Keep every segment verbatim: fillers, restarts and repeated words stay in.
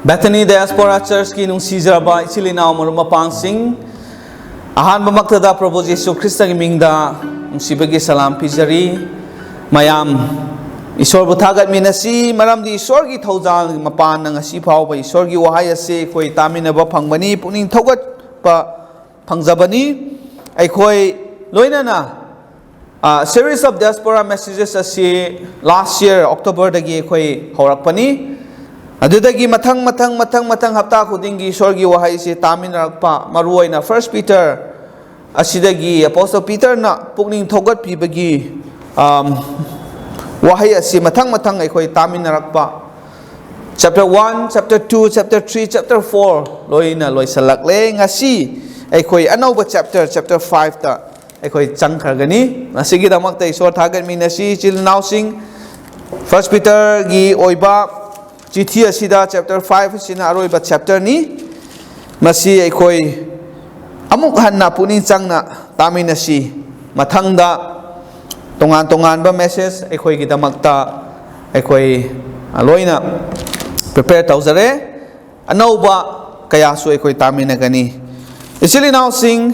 Bethany Diaspora Churchꯀꯤ ꯅꯨꯡꯁꯤꯖꯔꯕ ꯏꯆꯤꯜ ꯏꯅꯥꯎ ꯃꯔꯨꯞ ꯃꯄꯥꯡꯁꯤꯡ, ꯑꯍꯥꯟꯕꯃꯛꯇꯗ ꯄ꯭ꯔꯚꯨ ꯖꯤꯁꯨ ꯈ꯭ꯔꯤꯁꯇꯒꯤ ꯃꯤꯡꯗ ꯅꯨꯡꯁꯤꯕꯒꯤ ꯁꯂꯥꯝ ꯄꯤꯖꯔꯤ꯫ ꯃꯌꯥꯝ ꯏꯁꯣꯔꯕꯨ ꯊꯥꯒꯠꯃꯤꯟꯅꯁꯤ, ꯃꯔꯝꯗꯤ ꯏꯁꯣꯔꯒꯤ ꯊꯧꯖꯥꯜ ꯃꯄꯥꯟꯅ ꯉꯁꯤ ꯐꯥꯎꯕ ꯏꯁꯣꯔꯒꯤ ꯋꯥꯍꯩ ꯑꯁꯤ ꯑꯩꯈꯣꯏ ꯇꯥꯃꯤꯟꯅꯕ ꯐꯪꯕꯅꯤ, ꯄꯨꯛꯅꯤꯡ ꯊꯧꯒꯠꯄ ꯐꯪꯖꯕꯅꯤ꯫ ꯑꯩꯈꯣꯏ ꯂꯣꯏꯅꯅ, ꯑ, Series of Diaspora Messages ꯑꯁꯤ last year Octoberꯗꯒꯤ ꯑꯩꯈꯣꯏ ꯍꯧꯔꯛꯄꯅꯤ꯫ ꯑꯗꯨꯗꯒꯤ ꯃꯊꯪ, ꯃꯊꯪ, ꯃꯊꯪ, ꯃꯊꯪ ꯍꯞꯇꯥ ꯈꯨꯗꯤꯡꯒꯤ ꯏꯁꯣꯔꯒꯤ ꯋꯥꯍꯩꯁꯤ ꯇꯥꯃꯤꯟꯅꯔꯛꯄ, ꯃꯔꯨꯑꯣꯏꯅ First Peter ꯑꯁꯤꯗꯒꯤ Apostle Peterꯅ ꯄꯨꯛꯅꯤꯡ ꯊꯧꯒꯠꯄꯤꯕꯒꯤ, ꯑꯝ, ꯋꯥꯍꯩ ꯑꯁꯤ ꯃꯊꯪ, ꯃꯊꯪ ꯑꯩꯈꯣꯏ ꯇꯥꯃꯤꯟꯅꯔꯛꯄ, chapter one, chapter two, chapter three, chapter four ꯂꯣꯏꯅ ꯂꯣꯏꯁꯤꯜꯂꯛꯂꯦ꯫ ꯉꯁꯤ ꯑꯩꯈꯣꯏ ꯑꯅꯧꯕ chapter, chapter fiveꯇ ꯑꯩꯈꯣꯏ ꯆꯪꯈ꯭ꯔꯒꯅꯤ꯫ ꯃꯁꯤꯒꯤꯗꯃꯛꯇ ꯏꯁꯣꯔ ꯊꯥꯒꯠꯃꯤꯟꯅꯁꯤ, ꯏꯆꯤꯜ ꯏꯅꯥꯎꯁꯤꯡ꯫ First Peterꯒꯤ ꯑꯣꯏꯕ ꯆꯤꯊꯤ ꯑꯁꯤꯗ chapter five ꯑꯁꯤꯅ ꯑꯔꯣꯏꯕ chapterꯅꯤ꯫ ꯃꯁꯤ ꯑꯩꯈꯣꯏ ꯑꯃꯨꯛ ꯍꯟꯅ ꯄꯨꯛꯅꯤꯡ ꯆꯪꯅ ꯇꯥꯃꯤꯟꯅꯁꯤ꯫ ꯃꯊꯪꯗ ꯇꯣꯉꯥꯟ ꯇꯣꯉꯥꯟꯕ message ꯑꯩꯈꯣꯏꯒꯤꯗꯃꯛꯇ ꯑꯩꯈꯣꯏ ꯂꯣꯏꯅ prepare ꯇꯧꯖꯔꯦ꯫ ꯑꯅꯧꯕ ꯀꯌꯥꯁꯨ ꯑꯩꯈꯣꯏ ꯇꯥꯃꯤꯟꯅꯒꯅꯤ꯫ ꯏꯆꯤꯜ ꯏꯅꯥꯎꯁꯤꯡ,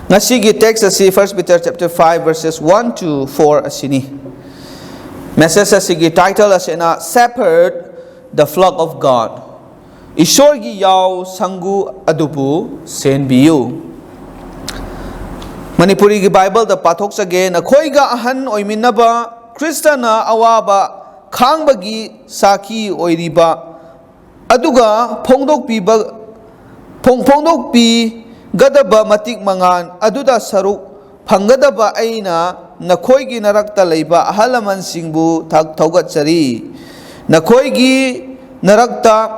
ꯉꯁꯤꯒꯤ text ꯑꯁꯤ First Peter chapter five verses one to four ꯑꯁꯤꯅꯤ꯫ Message ꯑꯁꯤꯒꯤ title ꯑꯁꯤꯅ Shepherd the Flock of God, ꯏꯁꯣꯔꯒꯤ ꯌꯥꯎ ꯁꯪꯒꯨ ꯑꯗꯨꯕꯨ ꯁꯦꯟꯕꯤꯌꯨ꯫ ꯃꯅꯤꯄꯨꯔꯤꯒꯤ Bibleꯗ ꯄꯥꯊꯣꯛꯆꯒꯦ꯫ ꯅꯈꯣꯏꯒ ꯑꯍꯟ ꯑꯣꯏꯃꯤꯟꯅꯕ ꯈ꯭ꯔꯤꯁꯇꯅ ꯑꯋꯥꯕ ꯈꯥꯡꯕꯒꯤ ꯁꯥꯈꯤ ꯑꯣꯏꯔꯤꯕ ꯑꯗꯨꯒ ꯐꯣꯡꯗꯣꯛꯄꯤꯕ, ꯐꯣꯡ-, ꯐꯣꯡꯗꯣꯛꯄꯤꯒꯗꯕ ꯃꯇꯤꯛ ꯃꯉꯥꯜ ꯑꯗꯨꯗ ꯁꯔꯨꯛ ꯐꯪꯒꯗꯕ ꯑꯩꯅ ꯅꯈꯣꯏꯒꯤ ꯅꯔꯛꯇ ꯂꯩꯕ ꯑꯍꯜ ꯂꯃꯟꯁꯤꯡꯕꯨ ꯊ-, ꯊꯧꯒꯠꯆꯔꯤ꯫ ꯅꯈꯣꯏꯒꯤ ꯅꯔꯛꯇ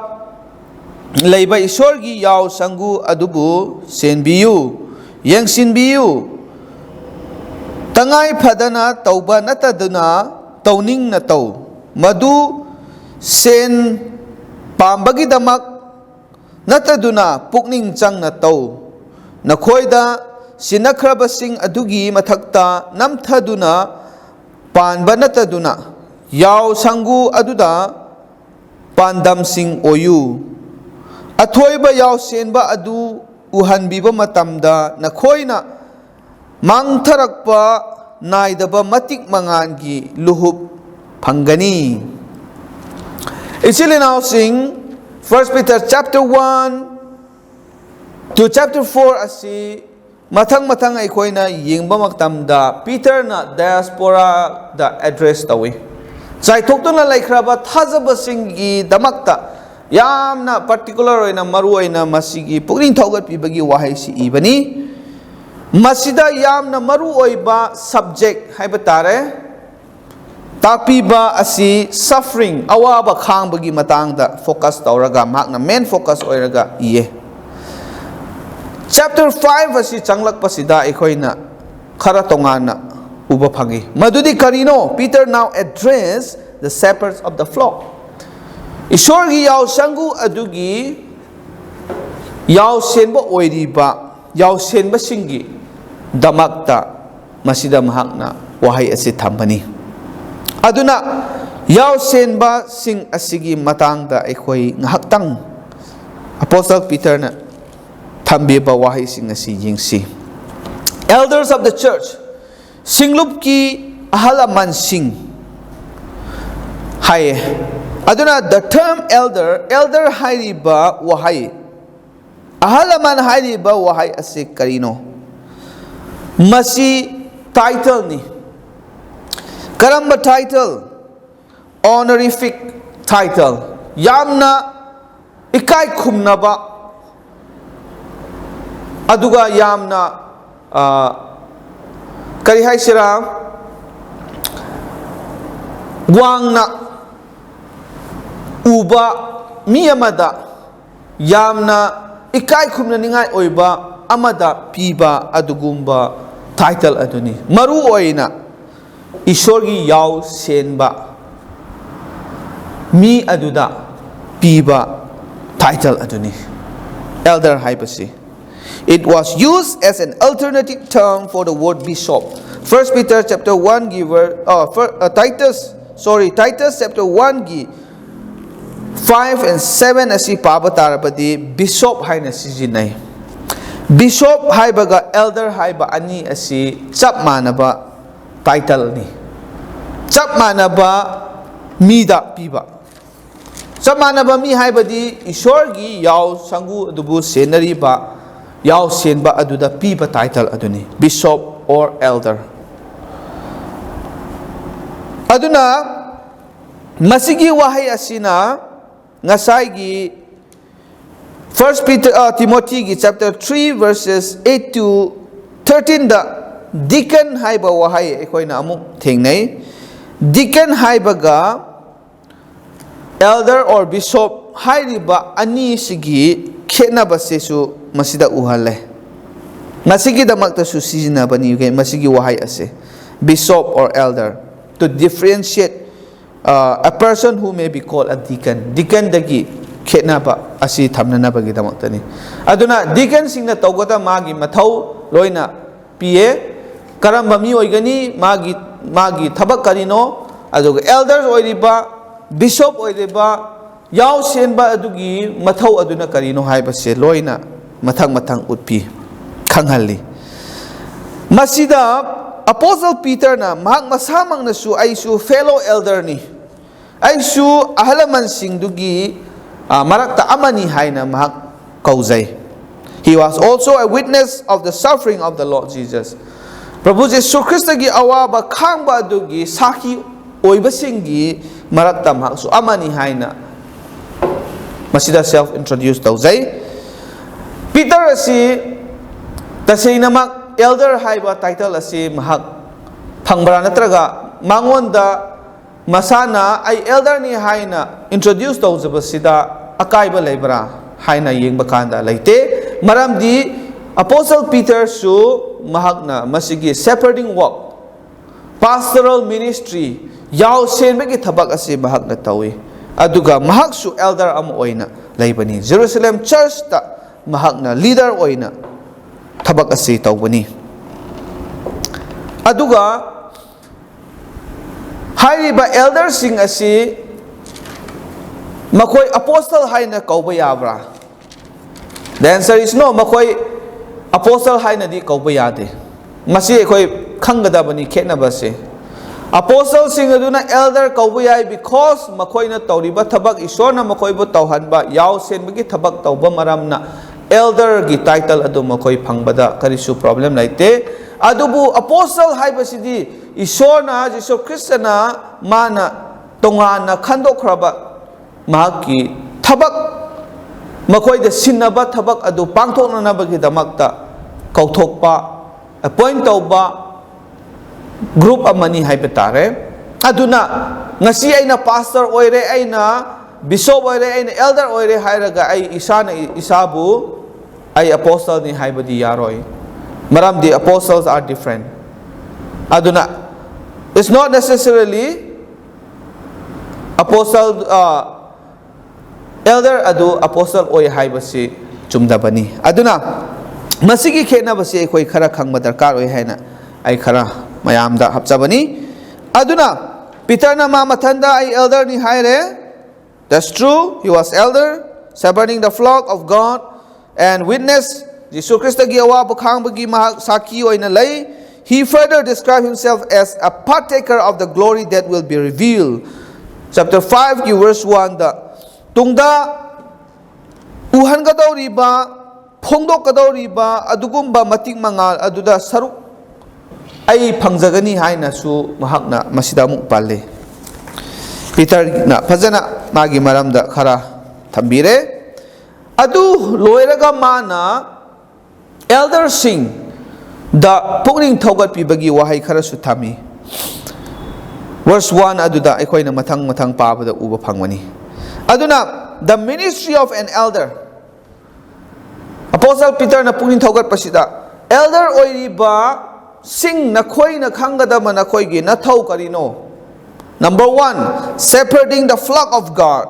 ꯂꯩꯕ ꯏꯁꯣꯔꯒꯤ ꯌꯥꯎ ꯁꯪꯒꯨ ꯑꯗꯨꯕꯨ ꯁꯦꯟꯕꯤꯌꯨ, ꯌꯦꯡꯁꯤꯟꯕꯤꯌꯨ꯫ ꯇꯉꯥꯏ ꯐꯗꯅ ꯇꯧꯕ ꯅꯠꯇꯗꯨꯅ ꯇꯧꯅꯤꯡꯅ ꯇꯧ꯫ ꯃꯗꯨ ꯁꯦꯟ ꯄꯥꯝꯕꯒꯤꯗꯃꯛ ꯅꯠꯇꯗꯨꯅ ꯄꯨꯛꯅꯤꯡ ꯆꯪꯅ ꯇꯧ꯫ ꯅꯈꯣꯏꯗ ꯁꯤꯟꯅꯈ꯭ꯔꯕꯁꯤꯡ ꯑꯗꯨꯒꯤ ꯃꯊꯛꯇ ꯅꯝꯊꯗꯨꯅ ꯄꯥꯟꯕ ꯅꯠꯇꯗꯨꯅ ꯌꯥꯎ ꯁꯪꯒꯨ ꯑꯗꯨꯗ ꯄꯥꯟꯗꯝꯁꯤꯡ ꯑꯣꯏꯌꯨ꯫ ꯑꯊꯣꯏꯕ ꯌꯥꯎꯁꯦꯟꯕ ꯑꯗꯨ ꯎꯍꯟꯕꯤꯕ ꯃꯇꯝꯗ ꯅꯈꯣꯏꯅ ꯃꯥꯡꯊꯔꯛꯄ ꯅꯥꯏꯗꯕ ꯃꯇꯤꯛ ꯃꯉꯥꯜꯒꯤ ꯂꯨꯍꯨꯞ ꯐꯪꯒꯅꯤ꯫ ꯏꯆꯤꯜ ꯏꯅꯥꯎꯁꯤꯡ, First Peter chapter one to chapter four ꯑꯁꯤ ꯃꯊꯪ ꯃꯊꯪ ꯑꯩꯈꯣꯏꯅ ꯌꯦꯡꯕ ꯃꯇꯝꯗ ꯄꯤꯇꯔꯅ ꯗꯥꯏꯑꯁꯄꯣꯔꯥꯗ ꯑꯦꯗ꯭ꯔꯦꯁ ꯇꯧꯏ꯫ ꯆꯥꯏꯊꯣꯛꯇꯨꯅ ꯂꯩꯈ꯭ꯔꯕ ꯊꯥꯖꯕꯁꯤꯡꯒꯤꯗꯃꯛꯇ ꯌꯥꯝꯅ ꯄꯥꯔꯇꯤꯀꯨꯂꯔ ꯑꯣꯏꯅ, ꯃꯔꯨ ꯑꯣꯏꯅ ꯃꯁꯤꯒꯤ ꯄꯨꯛꯅꯤꯡ ꯊꯧꯒꯠꯄꯤꯕꯒꯤ ꯋꯥꯍꯩꯁꯤ ꯏꯕꯅꯤ꯫ ꯃꯁꯤꯗ ꯌꯥꯝꯅ ꯃꯔꯨ ꯑꯣꯏꯕ ꯁꯕꯖꯦꯛ ꯍꯥꯏꯕ ꯇꯥꯔꯦ, ꯇꯥꯛꯄꯤꯕ ꯑꯁꯤ ꯁꯐꯔꯤꯡ, ꯑꯋꯥꯕ ꯈꯥꯡꯕꯒꯤ ꯃꯇꯥꯡꯗ ꯐꯣꯀꯁ ꯇꯧꯔꯒ, ꯃꯍꯥꯛꯅ ꯃꯦꯟ ꯐꯣꯀꯁ ꯑꯣꯏꯔꯒ ꯏꯌꯦ꯫ ꯆꯦꯞꯇꯔ ꯐꯥꯏꯚ ꯑꯁꯤ ꯆꯪꯂꯛꯄꯁꯤꯗ ꯑꯩꯈꯣꯏꯅ ꯈꯔ ꯇꯣꯉꯥꯟꯅ ꯎꯕ ꯐꯪꯏ꯫ ꯃꯗꯨꯗꯤ ꯀꯔꯤꯅꯣ? Peter now address the shepherds of the flock. ꯏꯁꯣꯔꯒꯤ ꯌꯥꯎꯁꯪꯒꯨ ꯑꯗꯨꯒꯤ ꯌꯥꯎꯁꯦꯟꯕ ꯑꯣꯏꯔꯤꯕ ꯌꯥꯎꯁꯦꯟꯕꯁꯤꯡꯒꯤ ꯗꯃꯛꯇ ꯃꯁꯤꯗ ꯃꯍꯥꯛꯅ ꯋꯥꯍꯩ ꯑꯁꯤ ꯊꯝꯕꯅꯤ꯫ ꯑꯗꯨꯅ ꯌꯥꯎꯁꯦꯟꯕꯁꯤꯡ ꯑꯁꯤꯒꯤ ꯃꯇꯥꯡꯗ ꯑꯩꯈꯣꯏ ꯉꯥꯏꯍꯥꯛꯇꯪ ꯑꯄꯣꯁꯇꯜ ꯄꯤꯇꯔꯅ ꯊꯝꯕꯤꯕ ꯋꯥꯍꯩꯁꯤꯡ ꯑꯁꯤ ꯌꯦꯡꯁꯤ꯫ Elders of the church, ꯁꯤꯡꯂꯨꯞꯀꯤ ꯑꯍꯜ ꯂꯃꯟꯁꯤꯡ ꯍꯥꯏꯌꯦ꯫ ꯑꯗꯨꯅ the term elder, elder ꯍꯥꯏꯔꯤꯕ ꯋꯥꯍꯩ, ꯑꯍꯜ ꯂꯃꯟ ꯍꯥꯏꯔꯤꯕ ꯋꯥꯍꯩ ꯑꯁꯤ ꯀꯔꯤꯅꯣ? ꯃꯁꯤ ꯇꯥꯏꯇꯜꯅꯤ꯫ ꯀꯔꯝꯕ ꯇꯥꯏꯇꯜ? Honorific title, ꯌꯥꯝꯅ ꯏꯀꯥꯏ ꯈꯨꯝꯅꯕ, ꯑꯗꯨꯒ ꯌꯥꯝꯅ, ꯑ, ꯀꯔꯤ ꯍꯥꯏꯁꯤꯔꯥ, ꯋꯥꯡꯅ ꯎꯕ ꯃꯤ ꯑꯃꯗ ꯌꯥꯝꯅ ꯏꯀꯥꯏ ꯈꯨꯝꯅꯅꯤꯡꯉꯥꯏ ꯑꯣꯏꯕ ꯑꯃꯗ ꯄꯤꯕ ꯑꯗꯨꯒꯨꯝꯕ ꯇꯥꯏꯇꯜ ꯑꯗꯨꯅꯤ꯫ ꯃꯔꯨ ꯑꯣꯏꯅ ꯏꯁꯣꯔꯒꯤ ꯌꯥꯎ ꯁꯦꯟꯕ ꯃꯤ ꯑꯗꯨꯗ ꯄꯤꯕ ꯇꯥꯏꯇꯜ ꯑꯗꯨꯅꯤ ꯑꯦꯜꯗꯔ ꯍꯥꯏꯕꯁꯤ꯫ It was used as an alternative term for the word bishop. First Peter chapter one ꯒꯤ verse, uh, Titus, sorry, Titus chapter one ꯒꯤ five and seven ꯑꯁꯤ ꯄꯥꯕ ꯇꯥꯔꯕꯗꯤ bishop ꯍꯥꯏꯅ ꯁꯤꯖꯤꯟꯅꯩ꯫ Bishop ꯍꯥꯏꯕꯒ elder ꯍꯥꯏꯕ ꯑꯅꯤ ꯑꯁꯤ ꯆꯞ ꯃꯥꯟꯅꯕ titleꯅꯤ꯫ ꯆꯞ ꯃꯥꯟꯅꯕ ꯃꯤꯗ ꯄꯤꯕ꯫ ꯆꯞ ꯃꯥꯟꯅꯕ ꯃꯤ ꯍꯥꯏꯕꯗꯤ ꯏꯁꯣꯔꯒꯤ ꯌꯥꯎ ꯁꯪꯒꯨ ꯑꯗꯨꯕꯨ ꯁꯦꯟꯅꯔꯤꯕ, ꯌꯥꯎ ꯁꯦꯟꯕ ꯑꯗꯨꯗ ꯄꯤꯕ title ꯑꯗꯨꯅꯤ, bishop or elder꯫ ꯑꯗꯨꯅ ꯃꯁꯤꯒꯤ ꯋꯥꯍꯩ ꯑꯁꯤꯅ ꯉꯁꯥꯏꯒꯤ First Peter, ꯑ, Timothyꯒꯤ chapter three verses eight to thirteenꯗ deacon ꯍꯥꯏꯕ ꯋꯥꯍꯩ ꯑꯩꯈꯣꯏꯅ ꯑꯃꯨꯛ ꯊꯦꯡꯅꯩ꯫ Deacon ꯍꯥꯏꯕꯒ elder or bishop ꯍꯥꯏꯔꯤꯕ ꯑꯅꯤꯁꯤꯒꯤ ꯈꯦꯠꯅꯕꯁꯤꯁꯨ ꯃꯁꯤꯗ ꯎꯍꯜꯂꯦ꯫ ꯃꯁꯤꯒꯤꯗꯃꯛꯇꯁꯨ ꯁꯤꯖꯤꯟꯅꯕꯅꯤ ꯃꯁꯤꯒꯤ ꯋꯥꯍꯩ ꯑꯁꯦ, bishop or elder, to differentiate, uh, a person who may be called a deacon꯫ Deaconꯗꯒꯤ ꯈꯦꯠꯅꯕ ꯑꯁꯤ ꯊꯝꯅꯅꯕꯒꯤꯗꯃꯛꯇꯅꯤ꯫ ꯑꯗꯨꯅ deaconꯁꯤꯡꯅ ꯇꯧꯒꯗꯕ ꯃꯥꯒꯤ ꯃꯊꯧ ꯂꯣꯏꯅ ꯄꯤꯌꯦ꯫ ꯀꯔꯝꯕ ꯃꯤ ꯑꯣꯏꯒꯅꯤ? ꯃꯥꯒꯤ, ꯃꯥꯒꯤ ꯊꯕꯛ ꯀꯔꯤꯅꯣ? ꯑꯗꯨꯒ elders ꯑꯣꯏꯔꯤꯕ, bishop ꯑꯣꯏꯔꯤꯕ, ꯌꯥꯎ ꯁꯦꯟꯕ ꯑꯗꯨꯒꯤ ꯃꯊꯧ ꯑꯗꯨꯅ ꯀꯔꯤꯅꯣ ꯍꯥꯏꯕꯁꯦ ꯂꯣꯏꯅ ꯃꯊꯪ ꯃꯊꯪ ꯎꯠꯄꯤ, ꯈꯪꯍꯜꯂꯤ꯫ ꯃꯁꯤꯗ Apostle Peterꯅ ꯃꯍꯥꯛ ꯃꯁꯥꯃꯛꯅꯁꯨ "ꯑꯩꯁꯨ fellow elderꯅꯤ, ꯑꯩꯁꯨ ꯑꯍꯜ ꯂꯃꯟꯁꯤꯡꯗꯨꯒꯤ, ꯑ, ꯃꯔꯛꯇ ꯑꯃꯅꯤ" ꯍꯥꯏꯅ ꯃꯍꯥꯛ ꯀꯧꯖꯩ꯫ "He was also a witness of the suffering of the Lord Jesus." ꯄ꯭ꯔꯚꯨ ꯖꯤꯁꯨ ꯈ꯭ꯔꯤꯁꯇꯒꯤ ꯑꯋꯥꯕ ꯈꯥꯡꯕ ꯑꯗꯨꯒꯤ ꯁꯥꯈꯤ ꯑꯣꯏꯕꯁꯤꯡꯒꯤ ꯃꯔꯛꯇ ꯃꯍꯥꯛꯁꯨ ꯑꯃꯅꯤ ꯍꯥꯏꯅ ꯃꯁꯤꯗ self introduce ꯇꯧꯖꯩ꯫ ꯄꯤꯇꯔ ꯑꯁꯤ ꯇꯁꯦꯡꯅꯃꯛ elder ꯍꯥꯏꯕ title ꯑꯁꯤ ꯃꯍꯥꯛ ꯐꯪꯕ꯭ꯔꯥ, ꯅꯠꯇ꯭ꯔꯒ ꯃꯉꯣꯟꯗ ꯃꯁꯥꯅ "ꯑꯩ elderꯅꯤ" ꯍꯥꯏꯅ introduce ꯇꯧꯖꯕꯁꯤꯗ ꯑꯀꯥꯏꯕ ꯂꯩꯕ꯭ꯔꯥ ꯍꯥꯏꯅ ꯌꯦꯡꯕ ꯀꯥꯟꯗ ꯂꯩꯇꯦ꯫ ꯃꯔꯝꯗꯤ Apostle Peterꯁꯨ ꯃꯍꯥꯛꯅ ꯃꯁꯤꯒꯤ shepherding work, pastoral ministry, ꯌꯥꯎ ꯁꯦꯟꯕꯒꯤ ꯊꯕꯛ ꯑꯁꯤ ꯃꯍꯥꯛꯅ ꯇꯧꯏ꯫ ꯑꯗꯨꯒ ꯃꯍꯥꯛꯁꯨ elder ꯑꯃ ꯑꯣꯏꯅ ꯂꯩꯕꯅꯤ꯫ Jerusalem churchꯇ ꯃꯍꯥꯛꯅ leader ꯑꯣꯏꯅ ꯊꯕꯛ ꯑꯁꯤ ꯇꯧꯕꯅꯤ꯫ ꯑꯗꯨꯒ ꯍꯥꯏꯔꯤꯕ elderꯁꯤꯡ ꯑꯁꯤ ꯃꯈꯣꯏ ꯑꯄꯣꯁꯇꯜ ꯍꯥꯏꯅ ꯀꯧꯕ ꯌꯥꯕ꯭ꯔꯥ? The answer is no. ꯃꯈꯣꯏ ꯑꯄꯣꯁꯇꯜ ꯍꯥꯏꯅꯗꯤ ꯀꯧꯕ ꯌꯥꯗꯦ꯫ ꯃꯁꯤ ꯑꯩꯈꯣꯏ ꯈꯪꯒꯗꯕꯅꯤ ꯈꯦꯠꯅꯕꯁꯦ꯫ ꯑꯄꯣꯁꯇꯜꯁꯤꯡ ꯑꯗꯨꯅ ꯑꯦꯜꯗꯔ ꯀꯧꯕ ꯌꯥꯏ, because ꯃꯈꯣꯏꯅ ꯇꯧꯔꯤꯕ ꯊꯕꯛ, ꯏꯁꯣꯔꯅ ꯃꯈꯣꯏꯕꯨ ꯇꯧꯍꯟꯕ, ꯌꯥꯎꯁꯦꯟꯕꯒꯤ ꯊꯕꯛ ꯇꯧꯕ ꯃꯔꯝꯅ ꯑꯦꯜꯗꯔꯒꯤ ꯇꯥꯏꯇꯜ ꯑꯗꯨ ꯃꯈꯣꯏ ꯐꯪꯕꯗ ꯀꯔꯤꯁꯨ ꯄ꯭ꯔꯣꯕ꯭ꯂꯦꯝ ꯂꯩꯇꯦ꯫ ꯑꯗꯨꯕꯨ ꯑꯄꯣꯁꯇꯜ ꯍꯥꯏꯕꯁꯤꯗꯤ ꯏꯁꯣꯔꯅ, ꯖꯤꯁꯨ ꯈ꯭ꯔꯤꯁꯇꯅ ꯃꯥꯅ ꯇꯣꯉꯥꯟꯅ ꯈꯟꯗꯣꯛꯈ꯭ꯔꯕ ꯃꯍꯥꯛꯀꯤ ꯊꯕꯛ, ꯃꯈꯣꯏꯗ ꯁꯤꯟꯅꯕ ꯊꯕꯛ ꯑꯗꯨ ꯄꯥꯡꯊꯣꯛꯅꯅꯕꯒꯤꯗꯃꯛꯇ ꯀꯧꯊꯣꯛꯄ, ꯑꯦꯄꯣꯏꯟ ꯇꯧꯕ ꯒ꯭ꯔꯨꯞ ꯑꯃꯅꯤ ꯍꯥꯏꯕ ꯇꯥꯔꯦ꯫ ꯑꯗꯨꯅ ꯉꯁꯤ ꯑꯩꯅ ꯄꯥꯁꯇꯔ ꯑꯣꯏꯔꯦ, ꯑꯩꯅ ꯕꯤꯁꯣꯞ ꯑꯣꯏꯔꯦ, ꯑꯩꯅ ꯑꯦꯜꯗꯔ ꯑꯣꯏꯔꯦ ꯍꯥꯏꯔꯒ ꯑꯩ ꯏꯁꯥꯅ ꯏꯁꯥꯕꯨ ꯑꯩ ꯑꯄꯣꯁꯇꯜꯅꯤ ꯍꯥꯏꯕꯗꯤ ꯌꯥꯔꯣꯏ꯫ ꯃꯔꯝꯗꯤ apostles are different꯫ ꯑꯗꯨꯅ it's not necessarily ꯑꯄꯣꯁꯇꯜ, ꯑꯦꯜꯗꯔ ꯑꯗꯨ ꯑꯄꯣꯁꯇꯜ ꯑꯣꯏ ꯍꯥꯏꯕꯁꯤ ꯆꯨꯝꯗꯕꯅꯤ꯫ ꯑꯗꯨꯅ ꯃꯁꯤꯒꯤ ꯈꯦꯠꯅꯕꯁꯤ ꯑꯩꯈꯣꯏ ꯈꯔ ꯈꯪꯕ ꯗꯔꯀꯥꯔ ꯑꯣꯏ ꯍꯥꯏꯅ ꯑꯩ ꯈꯔ ꯃꯌꯥꯝꯗ ꯍꯥꯞꯆꯕꯅꯤ꯫ ꯑꯗꯨꯅ ꯄꯤꯇꯔꯅ ꯃꯥ ꯃꯊꯟꯗ "ꯑꯩ ꯑꯦꯜꯗꯔꯅꯤ" ꯍꯥꯏꯔꯦ꯫ That's true, he was elder, shepherding the flock of God and witness, ꯖꯤꯁꯨ ꯈ꯭ꯔꯤꯁꯇꯒꯤ ꯑꯋꯥꯕ ꯈꯥꯡꯕꯒꯤ ꯃꯍꯥꯛ ꯁꯥꯈꯤ ꯑꯣꯏꯅ ꯂꯩ꯫ He further described himself as a partaker of the glory that will be revealed. Chapter five ꯒꯤ verse one ꯗ, ꯇꯨꯡꯗ ꯎꯍꯟꯒꯗꯧꯔꯤꯕ, ꯐꯣꯡꯗꯣꯛꯀꯗꯧꯔꯤꯕ ꯑꯗꯨꯒꯨꯝꯕ ꯃꯇꯤꯛ ꯃꯉꯥꯜ ꯑꯗꯨꯗ ꯁꯔꯨꯛ ꯑꯩ ꯐꯪꯖꯒꯅꯤ ꯍꯥꯏꯅꯁꯨ ꯃꯍꯥꯛꯅ ꯃꯁꯤꯗ ꯑꯃꯨꯛ ꯄꯜꯂꯤ꯫ ꯄꯤꯇꯔꯅ ꯐꯖꯅ ꯃꯥꯒꯤ ꯃꯔꯝꯗ ꯈꯔ ꯊꯝꯕꯤꯔꯦ꯫ ꯑꯗꯨ ꯂꯣꯏꯔꯒ ꯃꯥꯅ ꯑꯦꯜꯗꯔꯁꯤꯡꯗ ꯄꯨꯛꯅꯤꯡ ꯊꯧꯒꯠꯄꯤꯕꯒꯤ ꯋꯥꯍꯩ ꯈꯔꯁꯨ ꯊꯝꯃꯤ꯫ Verse one ꯑꯗꯨꯗ ꯑꯩꯈꯣꯏꯅ ꯃꯊꯪ ꯃꯊꯪ ꯄꯥꯕꯗ ꯎꯕ ꯐꯪꯕꯅꯤ꯫ ꯑꯗꯨꯅ, the ministry of an elder, ꯑꯄꯣꯁꯇꯜ ꯄꯤꯇꯔꯅ ꯄꯨꯛꯅꯤꯡ ꯊꯧꯒꯠꯄꯁꯤꯗ, ꯑꯦꯜꯗꯔ ꯑꯣꯏꯔꯤꯕꯁꯤꯡ, ꯅꯈꯣꯏꯅ ꯈꯪꯒꯗꯕ ꯅꯈꯣꯏꯒꯤ ꯅꯊꯧ ꯀꯔꯤꯅꯣ? Number one, shepherding the flock of God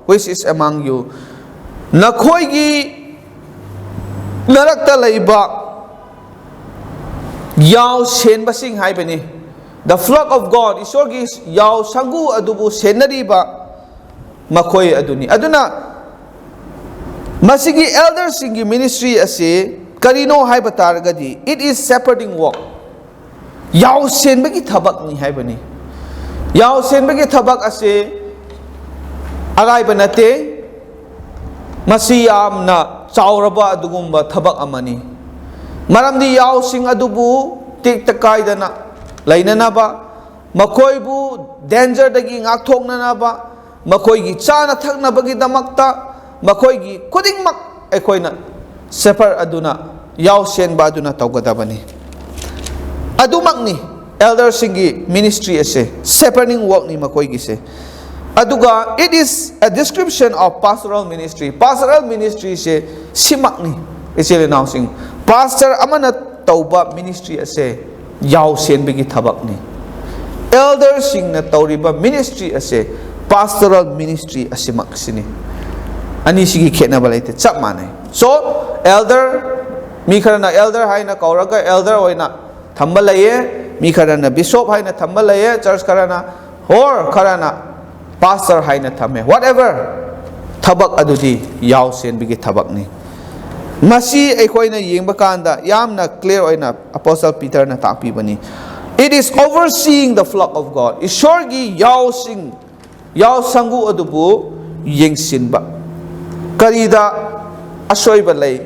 which is among you. ꯅꯈꯣꯏꯒꯤ ꯃꯔꯛꯇ ꯂꯩꯕ ꯌꯥꯎ ꯁꯦꯟꯕꯁꯤꯡ ꯍꯥꯏꯕꯅꯤ꯫ The flock of God, ꯏꯁꯣꯔꯒꯤ ꯌꯥꯎ ꯁꯪꯒꯨ ꯑꯗꯨꯕꯨ ꯁꯦꯟꯅꯔꯤꯕ ꯃꯈꯣꯏ ꯑꯗꯨꯅꯤ꯫ ꯑꯗꯨꯅ ꯃꯁꯤꯒꯤ elderꯁꯤꯡꯒꯤ ministry ꯑꯁꯤ ꯀꯔꯤꯅꯣ ꯍꯥꯏꯕ ꯇꯥꯔꯒꯗꯤ, it is shepherding work꯫ ꯌꯥꯎꯁꯦꯟꯕꯒꯤ ꯊꯕꯛꯅꯤ ꯍꯥꯏꯕꯅꯤ꯫ ꯌꯥꯎꯁꯦꯟꯕꯒꯤ ꯊꯕꯛ ꯑꯁꯤ ꯑꯔꯥꯏꯕ ꯅꯠꯇꯦ꯫ ꯃꯁꯤ ꯌꯥꯝꯅ ꯆꯥꯎꯔꯕ ꯑꯗꯨꯒꯨꯝꯕ ꯊꯕꯛ ꯑꯃꯅꯤ꯫ ꯃꯔꯝꯗꯤ ꯌꯥꯎꯁꯤꯡ ꯑꯗꯨꯕꯨ ꯇꯦꯛꯇ ꯀꯥꯏꯗꯅ ꯂꯩꯅꯅꯕ, ꯃꯈꯣꯏꯕꯨ dangerꯗꯒꯤ ꯉꯥꯛꯊꯣꯛꯅꯅꯕ, ꯃꯈꯣꯏꯒꯤ ꯆꯥꯅ ꯊꯛꯅꯕꯒꯤꯗꯃꯛꯇ, ꯃꯈꯣꯏꯒꯤ ꯈꯨꯗꯤꯡꯃꯛ ꯑꯩꯈꯣꯏꯅ shepherd ꯑꯗꯨꯅ, ꯌꯥꯎꯁꯦꯟꯕ ꯑꯗꯨꯅ ꯇꯧꯒꯗꯕꯅꯤ꯫ ꯑꯗꯨꯃꯛꯅꯤ elderꯁꯤꯡꯒꯤ ministry ꯑꯁꯦ, shepherding workꯅꯤ ꯃꯈꯣꯏꯒꯤꯁꯦ꯫ ꯑꯗꯨꯒ it is a description of pastoral ministry꯫ Pastoral ministryꯁꯦ ꯁꯤꯃꯛꯅꯤ, ꯏꯆꯤꯜ ꯏꯅꯥꯎꯁꯤꯡ꯫ Pastor ꯑꯃꯅ ꯇꯧꯕ ministry ꯑꯁꯦ ꯌꯥꯎꯁꯦꯟꯕꯒꯤ ꯊꯕꯛꯅꯤ꯫ Elderꯁꯤꯡꯅ ꯇꯧꯔꯤꯕ ministry ꯑꯁꯦ pastoral ministry ꯑꯁꯤꯃꯛꯁꯤꯅꯤ꯫ ꯑꯅꯤꯁꯤꯒꯤ ꯈꯦꯠꯅꯕ ꯂꯩꯇꯦ, ꯆꯞ ꯃꯥꯟꯅꯩ꯫ So, elder, ꯃꯤ ꯈꯔꯅ elder ꯍꯥꯏꯅ ꯀꯧꯔꯒ elder ꯑꯣꯏꯅ ꯊꯝꯕ ꯂꯩꯌꯦ, ꯃꯤ ꯈꯔꯅ bishop ꯍꯥꯏꯅ ꯊꯝꯕ ꯂꯩꯌꯦ, church ꯈꯔꯅ, or ꯈꯔꯅ pastor ꯍꯥꯏꯅ ꯊꯝꯃꯦ꯫ Whatever, ꯊꯕꯛ ꯑꯗꯨꯗꯤ ꯌꯥꯎꯁꯦꯟꯕꯒꯤ ꯊꯕꯛꯅꯤ꯫ ꯃꯁꯤ ꯑꯩꯈꯣꯏꯅ ꯌꯦꯡꯕ ꯀꯥꯟꯗ ꯌꯥꯝꯅ clear ꯑꯣꯏꯅ Apostle Peterꯅ ꯇꯥꯛꯄꯤꯕꯅꯤ꯫ It is overseeing the flock of God꯫ ꯏꯁꯣꯔꯒꯤ ꯌꯥꯎꯁꯤꯡ, ꯌꯥꯎ ꯁꯪꯒꯨ ꯑꯗꯨꯕꯨ ꯌꯦꯡꯁꯤꯟꯕ꯫ ꯀꯔꯤꯗ ꯑꯁꯣꯏꯕ ꯂꯩ?